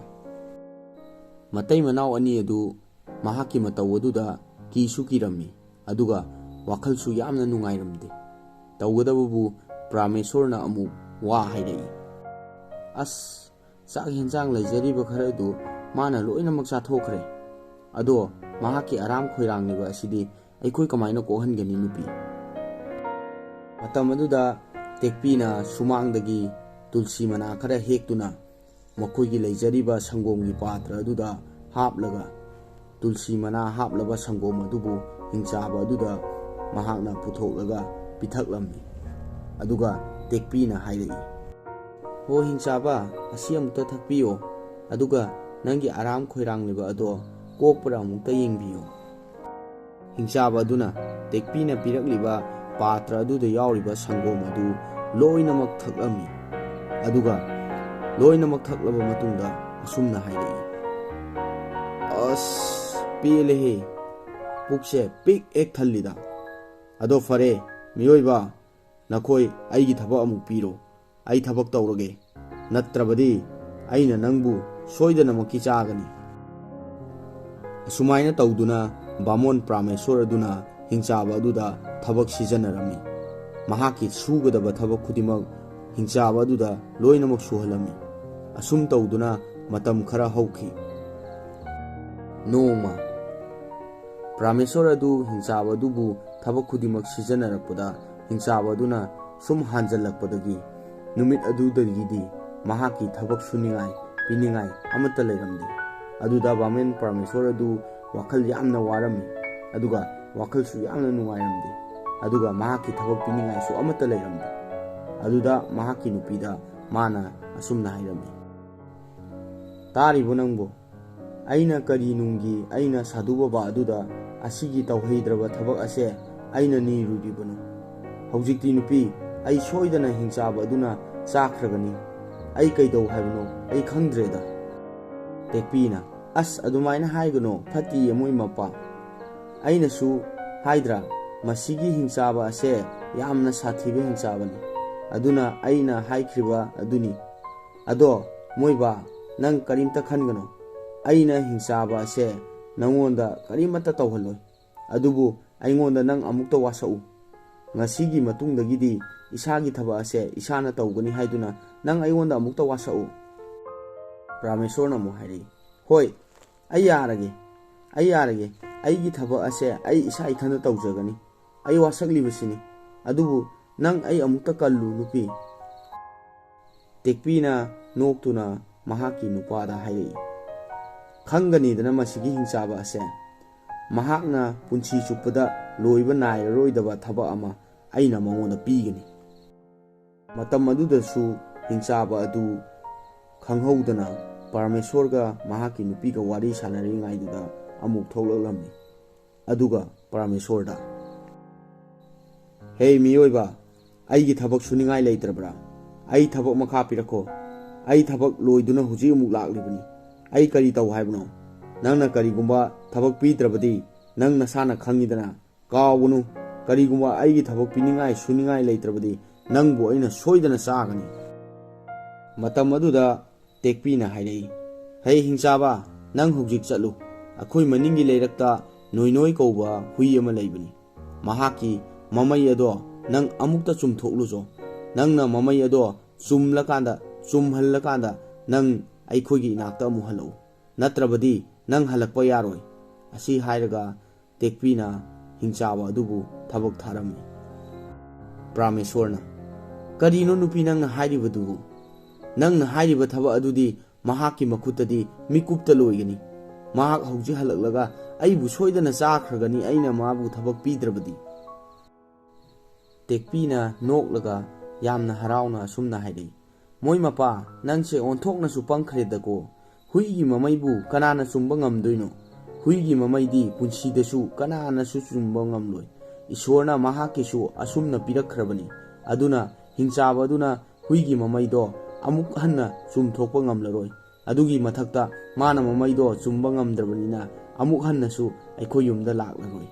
ꯃꯇꯩ ꯃꯅꯥꯎ ꯑꯅꯤ ꯑꯗꯨ ꯃꯍꯥꯛꯀꯤ ꯃꯇꯧ ꯑꯗꯨꯗ ꯀꯤꯁꯨ ꯀꯤꯔꯝꯃꯤ, ꯑꯗꯨꯒ ꯋꯥꯈꯜꯁꯨ ꯌꯥꯝꯅ ꯅꯨꯡꯉꯥꯏꯔꯝꯗꯦ꯫ ꯇꯧꯒꯗꯕꯕꯨ ꯄ꯭ꯔꯥꯃꯦꯁꯣꯔꯅ ꯑꯃꯨꯛ ꯋꯥ ꯍꯥꯏꯔꯛꯏ, "ꯑꯁ, ꯆꯥꯛ ꯍꯦꯟꯖꯥꯡ ꯂꯩꯖꯔꯤꯕ ꯈꯔꯗꯨ ꯃꯥꯅ ꯂꯣꯏꯅꯃꯛ ꯆꯥꯊꯣꯛꯈ꯭ꯔꯦ꯫ ꯑꯗꯣ ꯃꯍꯥꯛꯀꯤ ꯑꯔꯥꯝ ꯈꯣꯏꯔꯥꯡꯂꯤꯕ ꯑꯁꯤꯗꯤ ꯑꯩꯈꯣꯏ ꯀꯃꯥꯏꯅ ꯀꯣꯛꯍꯟꯒꯅꯤ, ꯅꯨꯄꯤ?" ꯃꯇꯝ ꯑꯗꯨꯗ ꯇꯦꯛꯄꯤꯅ ꯁꯨꯃꯥꯡꯗꯒꯤ ꯇꯨꯜꯁꯤ ꯃꯅꯥ ꯈꯔ ꯍꯦꯛꯇꯨꯅ ꯃꯈꯣꯏꯒꯤ ꯂꯩꯖꯔꯤꯕ ꯁꯪꯒꯣꯝꯒꯤ ꯄꯥꯇ꯭ꯔ ꯑꯗꯨꯗ ꯍꯥꯞꯂꯒ, ꯇꯨꯜꯁꯤ ꯃꯅꯥ ꯍꯥꯞꯂꯕ ꯁꯪꯒꯣꯝ ꯑꯗꯨꯕꯨ ꯍꯤꯡꯆꯥꯕ ꯑꯗꯨꯗ ꯃꯍꯥꯛꯅ ꯄꯨꯊꯣꯛꯂꯒ ꯄꯤꯊꯛꯂꯝꯃꯤ꯫ ꯑꯗꯨꯒ ꯇꯦꯛꯄꯤꯅ ꯍꯥꯏꯔꯛꯏ, "ꯍꯣ ꯍꯤꯡꯆꯥꯕ, ꯑꯁꯤ ꯑꯃꯨꯛꯇ ꯊꯛꯄꯤꯌꯣ, ꯑꯗꯨꯒ ꯅꯪꯒꯤ ꯑꯔꯥꯝ ꯈꯣꯏꯔꯥꯡꯂꯤꯕ ꯑꯗꯣ ꯀꯣꯛꯄ꯭ꯔꯥ ꯑꯃꯨꯛꯇ ꯌꯦꯡꯕꯤꯌꯨ꯫" ꯍꯤꯡꯆꯥꯕ ꯑꯗꯨꯅ ꯇꯦꯛꯄꯤꯅ ꯄꯤꯔꯛꯂꯤꯕ ꯄꯥꯇ꯭ꯔ ꯑꯗꯨꯗ ꯌꯥꯎꯔꯤꯕ ꯁꯪꯒꯣꯝ ꯑꯗꯨ ꯂꯣꯏꯅꯃꯛ ꯊꯛꯂꯝꯃꯤ꯫ ꯑꯗꯨꯒ ꯂꯣꯏꯅꯃꯛ ꯊꯛꯂꯕ ꯃꯇꯨꯡꯗ ꯑꯁꯨꯝꯅ ꯍꯥꯏꯔꯛꯏ, "ꯑꯁ, ꯄꯦꯜꯂꯦꯍꯦ꯫ ꯄꯨꯛꯁꯦ ꯄꯤꯛ ꯍꯦꯛ ꯊꯜꯂꯤꯗ꯫ ꯑꯗꯣ ꯐꯔꯦ, ꯃꯤꯑꯣꯏꯕ, ꯅꯈꯣꯏ ꯑꯩꯒꯤ ꯊꯕꯛ ꯑꯃꯨꯛ ꯄꯤꯔꯣ꯫ ꯑꯩ ꯊꯕꯛ ꯇꯧꯔꯒꯦ, ꯅꯠꯇ꯭ꯔꯕꯗꯤ ꯑꯩꯅ ꯅꯪꯕꯨ ꯁꯣꯏꯗꯅꯃꯛꯀꯤ ꯆꯥꯒꯅꯤ꯫" ꯑꯁꯨꯃꯥꯏꯅ ꯇꯧꯗꯨꯅ ꯕꯥꯃꯣꯟ ꯄ꯭ꯔꯥꯃꯦꯁꯣꯔ ꯑꯗꯨꯅ ꯍꯤꯡꯆꯥꯕ ꯑꯗꯨꯗ ꯊꯕꯛ ꯁꯤꯖꯤꯟꯅꯔꯝꯃꯤ꯫ ꯃꯍꯥꯛꯀꯤ ꯁꯨꯒꯗꯕ ꯊꯕꯛ ꯈꯨꯗꯤꯡꯃꯛ ꯍꯤꯡꯆꯥꯕ ꯑꯗꯨꯗ ꯂꯣꯏꯅꯃꯛ ꯁꯨꯍꯜꯂꯝꯃꯤ꯫ ꯑꯁꯨꯝ ꯇꯧꯗꯨꯅ ꯃꯇꯝ ꯈꯔ ꯍꯧꯈꯤ꯫ ꯅꯣꯡꯃ ꯄ꯭ꯔꯥꯃꯦꯁꯣꯔ ꯑꯗꯨ ꯍꯤꯡꯆꯥꯕ ꯑꯗꯨꯕꯨ ꯊꯕꯛ ꯈꯨꯗꯤꯡꯃꯛ ꯁꯤꯖꯤꯟꯅꯔꯛꯄꯗ, ꯍꯤꯡꯆꯥꯕ ꯑꯗꯨꯅ ꯁꯨꯝ ꯍꯥꯟꯖꯜꯂꯛꯄꯗꯒꯤ, ꯅꯨꯃꯤꯠ ꯑꯗꯨꯗꯒꯤꯗꯤ ꯃꯍꯥꯛꯀꯤ ꯊꯕꯛ ꯁꯨꯅꯤꯡꯉꯥꯏ, ꯄꯤꯅꯤꯡꯉꯥꯏ ꯑꯃꯠꯇ ꯂꯩꯔꯝꯗꯦ꯫ ꯑꯗꯨꯗ ꯚꯥꯃꯦꯟ ꯄ꯭ꯔꯥꯃꯦꯁꯣꯔ ꯑꯗꯨ ꯋꯥꯈꯜ ꯌꯥꯝꯅ ꯋꯥꯔꯝꯃꯤ, ꯑꯗꯨꯒ ꯋꯥꯈꯜꯁꯨ ꯌꯥꯝꯅ ꯅꯨꯡꯉꯥꯏꯔꯝꯗꯦ꯫ ꯑꯗꯨꯒ ꯃꯍꯥꯛꯀꯤ ꯊꯕꯛ ꯄꯤꯅꯤꯡꯉꯥꯏꯁꯨ ꯑꯃꯠꯇ ꯂꯩꯔꯝꯗꯦ꯫ ꯑꯗꯨꯗ ꯃꯍꯥꯛꯀꯤ ꯅꯨꯄꯤꯗ ꯃꯥꯅ ꯑꯁꯨꯝꯅ ꯍꯥꯏꯔꯝꯃꯤ, "ꯇꯥꯔꯤꯕꯣ ꯅꯪꯕꯨ? ꯑꯩꯅ ꯀꯔꯤ ꯅꯨꯡꯒꯤ ꯑꯩꯅ ꯁꯥꯙꯨ ꯕꯕꯥ ꯑꯗꯨꯗ ꯑꯁꯤꯒꯤ ꯇꯧꯍꯩꯗ꯭ꯔꯕ ꯊꯕꯛ ꯑꯁꯦ ꯑꯩꯅ ꯅꯤꯔꯨꯔꯤꯕꯅꯣ? ꯍꯧꯖꯤꯛꯇꯤ ꯅꯨꯄꯤ, ꯑꯩ ꯁꯣꯏꯗꯅ ꯍꯤꯡꯆꯥꯕ ꯑꯗꯨꯅ ꯆꯥꯈ꯭ꯔꯒꯅꯤ꯫ ꯑꯩ ꯀꯩꯗꯧ ꯍꯥꯏꯕꯅꯣ? ꯑꯩ ꯈꯪꯗ꯭ꯔꯦꯗ꯫" ꯇꯦꯛꯄꯤꯅ, "ꯑꯁ, ꯑꯗꯨꯃꯥꯏꯅ ꯍꯥꯏꯒꯅꯣ, ꯐꯠꯇꯤꯌꯦ ꯃꯣꯏ ꯃꯄꯥ꯫ ꯑꯩꯅꯁꯨ ꯍꯥꯏꯗ꯭ꯔꯥ, ꯃꯁꯤꯒꯤ ꯍꯤꯡꯆꯥꯕ ꯑꯁꯦ ꯌꯥꯝꯅ ꯁꯥꯊꯤꯕ ꯍꯤꯡꯆꯥꯕꯅꯤ꯫ ꯑꯗꯨꯅ ꯑꯩꯅ ꯍꯥꯏꯈ꯭ꯔꯤꯕ ꯑꯗꯨꯅꯤ꯫ ꯑꯗꯣ ꯃꯣꯏꯕꯥ, ꯅꯪ ꯀꯔꯤꯝꯇ ꯈꯟꯒꯅꯨ꯫ ꯑꯩꯅ ꯍꯤꯡꯆꯥꯕ ꯑꯁꯦ ꯅꯪꯉꯣꯟꯗ ꯀꯔꯤꯃꯠꯇ ꯇꯧꯍꯜꯂꯣꯏ꯫ ꯑꯗꯨꯕꯨ ꯑꯩꯉꯣꯟꯗ ꯅꯪ ꯑꯃꯨꯛꯇ ꯋꯥꯁꯛꯎ꯫ ꯉꯁꯤꯒꯤ ꯃꯇꯨꯡꯗꯒꯤꯗꯤ ꯏꯁꯥꯒꯤ ꯊꯕꯛ ꯑꯁꯦ ꯏꯁꯥꯅ ꯇꯧꯒꯅꯤ ꯍꯥꯏꯗꯨꯅ ꯅꯪ ꯑꯩꯉꯣꯟꯗ ꯑꯃꯨꯛꯇ ꯋꯥꯁꯛꯎ꯫" ꯄ꯭ꯔꯥꯃꯦꯁꯣꯔꯅ ꯑꯃꯨꯛ ꯍꯥꯏꯔꯛꯏ, "ꯍꯣꯏ, ꯑꯩ ꯌꯥꯔꯒꯦ, ꯑꯩ ꯌꯥꯔꯒꯦ꯫ ꯑꯩꯒꯤ ꯊꯕꯛ ꯑꯁꯦ ꯑꯩ ꯏꯁꯥ ꯏꯊꯟꯇ ꯇꯧꯖꯒꯅꯤ꯫ ꯑꯩ ꯋꯥꯁꯛꯂꯤꯕꯁꯤꯅꯤ꯫ ꯑꯗꯨꯕꯨ ꯅꯪ ꯑꯩ ꯑꯃꯨꯛꯇ ꯀꯜꯂꯨ, ꯅꯨꯄꯤ꯫" ꯇꯦꯛꯄꯤꯅ ꯅꯣꯛꯇꯨꯅ ꯃꯍꯥꯛꯀꯤ ꯅꯨꯄꯥꯗ ꯍꯥꯏꯔꯛꯏ, "ꯈꯪꯒꯅꯤꯗꯅ ꯃꯁꯤꯒꯤ ꯍꯤꯡꯆꯥꯕ ꯑꯁꯦ꯫ ꯃꯍꯥꯛꯅ ꯄꯨꯟꯁꯤ ꯆꯨꯞꯄꯗ ꯂꯣꯏꯕ ꯅꯥꯏꯔꯔꯣꯏꯗꯕ ꯊꯕꯛ ꯑꯃ ꯑꯩꯅ ꯃꯉꯣꯟꯗ ꯄꯤꯒꯅꯤ꯫" ꯃꯇꯝ ꯑꯗꯨꯗꯁꯨ ꯍꯤꯡꯆꯥꯕ ꯑꯗꯨ ꯈꯪꯍꯧꯗꯅ ꯄꯔꯃꯦꯁꯣꯔꯒ ꯃꯍꯥꯛꯀꯤ ꯅꯨꯄꯤꯒ ꯋꯥꯔꯤ ꯁꯥꯟꯅꯔꯤꯉꯩꯗꯨꯗ ꯑꯃꯨꯛ ꯊꯣꯛꯂꯛꯂꯝꯃꯤ꯫ ꯑꯗꯨꯒ ꯄꯔꯃꯦꯁꯣꯔꯗ, "ꯍꯦ ꯃꯤꯑꯣꯏꯕ, ꯑꯩꯒꯤ ꯊꯕꯛ ꯁꯨꯅꯤꯡꯉꯥꯏ ꯂꯩꯇ꯭ꯔꯕ꯭ꯔꯥ? ꯑꯩ ꯊꯕꯛ ꯃꯈꯥ ꯄꯤꯔꯛꯈꯣ꯫ ꯑꯩ ꯊꯕꯛ ꯂꯣꯏꯗꯨꯅ ꯍꯧꯖꯤꯛ ꯑꯃꯨꯛ ꯂꯥꯛꯂꯤꯕꯅꯤ꯫ ꯑꯩ ꯀꯔꯤ ꯇꯧ ꯍꯥꯏꯕꯅꯣ? ꯅꯪꯅ ꯀꯔꯤꯒꯨꯝꯕ ꯊꯕꯛ ꯄꯤꯗ꯭ꯔꯕꯗꯤ ꯅꯪ ꯅꯁꯥꯅ ꯈꯪꯉꯤꯗꯅ꯫ ꯀꯥꯎꯒꯅꯨ, ꯀꯔꯤꯒꯨꯝꯕ ꯑꯩꯒꯤ ꯊꯕꯛ ꯄꯤꯅꯤꯡꯉꯥꯏ ꯁꯨꯅꯤꯡꯉꯥꯏ ꯂꯩꯇ꯭ꯔꯕꯗꯤ ꯅꯪꯕꯨ ꯑꯩꯅ ꯁꯣꯏꯗꯅ ꯆꯥꯒꯅꯤ꯫" ꯃꯇꯝ ꯑꯗꯨꯗ ꯇꯦꯛꯄꯤꯅ ꯍꯥꯏꯔꯛꯏ, "ꯍꯦ ꯍꯤꯡꯆꯥꯕ, ꯅꯪ ꯍꯧꯖꯤꯛ ꯆꯠꯂꯨ꯫ ꯑꯩꯈꯣꯏ ꯃꯅꯤꯡꯒꯤ ꯂꯩꯔꯛꯇ ꯅꯣꯏ ꯅꯣꯏ ꯀꯧꯕ ꯍꯨꯏ ꯑꯃ ꯂꯩꯕꯅꯤ꯫ ꯃꯍꯥꯛꯀꯤ ꯃꯃꯩ ꯑꯗꯣ ꯅꯪ ꯑꯃꯨꯛꯇ ꯆꯨꯝꯊꯣꯛꯂꯨꯆꯣ꯫ ꯅꯪꯅ ꯃꯃꯩ ꯑꯗꯣ ꯆꯨꯝꯂꯀꯥꯟꯗ, ꯆꯨꯝꯍꯜꯂꯀꯥꯟꯗ ꯅꯪ ꯑꯩꯈꯣꯏꯒꯤ ꯏꯅꯥꯛꯇ ꯑꯃꯨꯛ ꯍꯜꯂꯛꯎ꯫ ꯅꯠꯇ꯭ꯔꯕꯗꯤ ꯅꯪ ꯍꯜꯂꯛꯄ ꯌꯥꯔꯣꯏ꯫" ꯑꯁꯤ ꯍꯥꯏꯔꯒ ꯇꯦꯛꯄꯤꯅ ꯍꯤꯡꯆꯥꯕ ꯑꯗꯨꯕꯨ ꯊꯕꯛ ꯊꯥꯔꯝꯃꯤ꯫ ꯄ꯭ꯔꯥꯃꯦꯁꯣꯔꯅ, "ꯀꯔꯤꯅꯣ ꯅꯨꯄꯤ ꯅꯪꯅ ꯍꯥꯏꯔꯤꯕꯗꯨꯕꯨ? ꯅꯪꯅ ꯍꯥꯏꯔꯤꯕ ꯊꯕꯛ ꯑꯗꯨꯗꯤ ꯃꯍꯥꯛꯀꯤ ꯃꯈꯨꯠꯇꯗꯤ ꯃꯤꯀꯨꯞꯇ ꯂꯣꯏꯒꯅꯤ꯫ ꯃꯍꯥꯛ ꯍꯧꯖꯤꯛ ꯍꯜꯂꯛꯂꯒ ꯑꯩꯕꯨ ꯁꯣꯏꯗꯅ ꯆꯥꯈ꯭ꯔꯒꯅꯤ, ꯑꯩꯅ ꯃꯥꯕꯨ ꯊꯕꯛ ꯄꯤꯗ꯭ꯔꯕꯗꯤ꯫" ꯇꯦꯛꯄꯤꯅ ꯅꯣꯛꯂꯒ ꯌꯥꯝꯅ ꯍꯔꯥꯎꯅ ꯑꯁꯨꯝꯅ ꯍꯥꯏꯔꯛꯏ, "ꯃꯣꯏ ꯃꯄꯥ, ꯅꯪꯁꯦ ꯑꯣꯟꯊꯣꯛꯅꯁꯨ ꯄꯪꯈ꯭ꯔꯦꯗꯀꯣ꯫ ꯍꯨꯏꯒꯤ ꯃꯃꯩꯕꯨ ꯀꯅꯥꯅ ꯆꯨꯝꯕ ꯉꯝꯗꯣꯏꯅꯣ? ꯍꯨꯏꯒꯤ ꯃꯃꯩꯗꯤ ꯄꯨꯟꯁꯤꯗꯁꯨ ꯀꯅꯥꯅꯁꯨ ꯆꯨꯝꯕ ꯉꯝꯂꯣꯏ꯫ ꯏꯁꯣꯔꯅ ꯃꯍꯥꯛꯀꯤꯁꯨ ꯑꯁꯨꯝꯅ ꯄꯤꯔꯛꯈ꯭ꯔꯕꯅꯤ꯫ ꯑꯗꯨꯅ ꯍꯤꯡꯆꯥꯕ ꯑꯗꯨꯅ ꯍꯨꯏꯒꯤ ꯃꯃꯩꯗꯣ ꯑꯃꯨꯛ ꯍꯟꯅ ꯆꯨꯝꯊꯣꯛꯄ ꯉꯝꯂꯔꯣꯏ꯫ ꯑꯗꯨꯒꯤ ꯃꯊꯛꯇ ꯃꯥꯅ ꯃꯃꯩꯗꯣ ꯆꯨꯝꯕ ꯉꯝꯗ꯭ꯔꯕꯅꯤꯅ ꯑꯃꯨꯛ ꯍꯟꯅꯁꯨ ꯑꯩꯈꯣꯏ ꯌꯨꯝꯗ ꯂꯥꯛꯂꯔꯣꯏ꯫"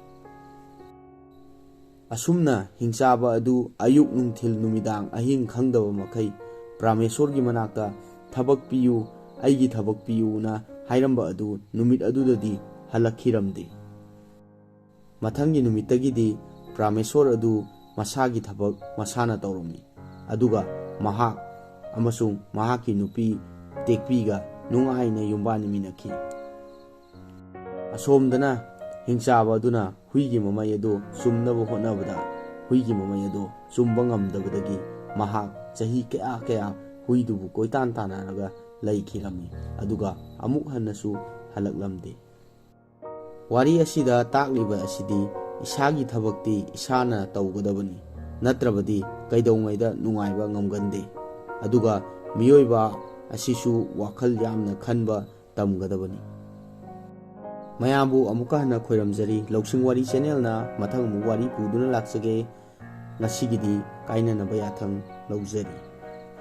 ꯑꯁꯨꯝꯅ ꯍꯤꯡꯆꯥꯕ ꯑꯗꯨ ꯑꯌꯨꯛ, ꯅꯨꯡꯊꯤꯜ, ꯅꯨꯃꯤꯗꯥꯡ, ꯑꯍꯤꯡ ꯈꯪꯗꯕ ꯃꯈꯩ ꯄ꯭ꯔꯥꯃꯦꯁꯣꯔꯒꯤ ꯃꯅꯥꯛꯇ "ꯊꯕꯛ ꯄꯤꯌꯨ, ꯑꯩꯒꯤ ꯊꯕꯛ ꯄꯤꯌꯨꯅ" ꯍꯥꯏꯔꯝꯕ ꯑꯗꯨ ꯅꯨꯃꯤꯠ ꯑꯗꯨꯗꯗꯤ ꯍꯜꯂꯛꯈꯤꯔꯝꯗꯦ꯫ ꯃꯊꯪꯒꯤ ꯅꯨꯃꯤꯠꯇꯒꯤꯗꯤ ꯄ꯭ꯔꯥꯃꯦꯁꯣꯔ ꯑꯗꯨ ꯃꯁꯥꯒꯤ ꯊꯕꯛ ꯃꯁꯥꯅ ꯇꯧꯔꯝꯃꯤ꯫ ꯑꯗꯨꯒ ꯃꯍꯥꯛ ꯑꯃꯁꯨꯡ ꯃꯍꯥꯛꯀꯤ ꯅꯨꯄꯤ ꯇꯦꯛꯄꯤꯒ ꯅꯨꯡꯉꯥꯏꯅ ꯌꯨꯝꯕꯥꯟꯃꯤꯟꯅꯈꯤ꯫ ꯑꯁꯣꯝꯗꯅ ꯍꯤꯡꯆꯥꯕ ꯑꯗꯨꯅ ꯍꯨꯏꯒꯤ ꯃꯃꯩ ꯑꯗꯨ ꯆꯨꯝꯅꯕ ꯍꯣꯠꯅꯕꯗ, ꯍꯨꯏꯒꯤ ꯃꯃꯩ ꯑꯗꯨ ꯆꯨꯝꯕ ꯉꯝꯗꯕꯗꯒꯤ ꯃꯍꯥꯛ ꯆꯍꯤ ꯀꯌꯥ ꯀꯌꯥ ꯍꯨꯏꯗꯨꯕꯨ ꯀꯣꯏꯇꯥꯟ ꯇꯥꯟꯅꯔꯒ ꯂꯩꯈꯤꯔꯝꯃꯤ, ꯑꯗꯨꯒ ꯑꯃꯨꯛ ꯍꯟꯅꯁꯨ ꯍꯜꯂꯛꯂꯝꯗꯦ꯫ ꯋꯥꯔꯤ ꯑꯁꯤꯗ ꯇꯥꯛꯂꯤꯕ ꯑꯁꯤꯗꯤ ꯏꯁꯥꯒꯤ ꯊꯕꯛꯇꯤ ꯏꯁꯥꯅ ꯇꯧꯒꯗꯕꯅꯤ, ꯅꯠꯇ꯭ꯔꯕꯗꯤ ꯀꯩꯗꯧꯉꯩꯗ ꯅꯨꯡꯉꯥꯏꯕ ꯉꯝꯒꯟꯗꯦ꯫ ꯑꯗꯨꯒ ꯃꯤꯑꯣꯏꯕ ꯑꯁꯤꯁꯨ ꯋꯥꯈꯜ ꯌꯥꯝꯅ ꯈꯟꯕ ꯇꯝꯒꯗꯕꯅꯤ꯫ ꯃꯌꯥꯝꯕꯨ ꯑꯃꯨꯛꯀ ꯍꯟꯅ ꯈꯣꯏꯔꯝꯖꯔꯤ꯫ ꯂꯧꯁꯤꯡ ꯋꯥꯔꯤ ꯆꯦꯅꯦꯜꯅ ꯃꯊꯪ ꯑꯃꯨꯛ ꯋꯥꯔꯤ ꯄꯨꯗꯨꯅ ꯂꯥꯛꯆꯒꯦ꯫ ꯉꯁꯤꯒꯤꯗꯤ ꯀꯥꯏꯅꯅꯕ ꯌꯥꯊꯪ ꯂꯧꯖꯔꯤ꯫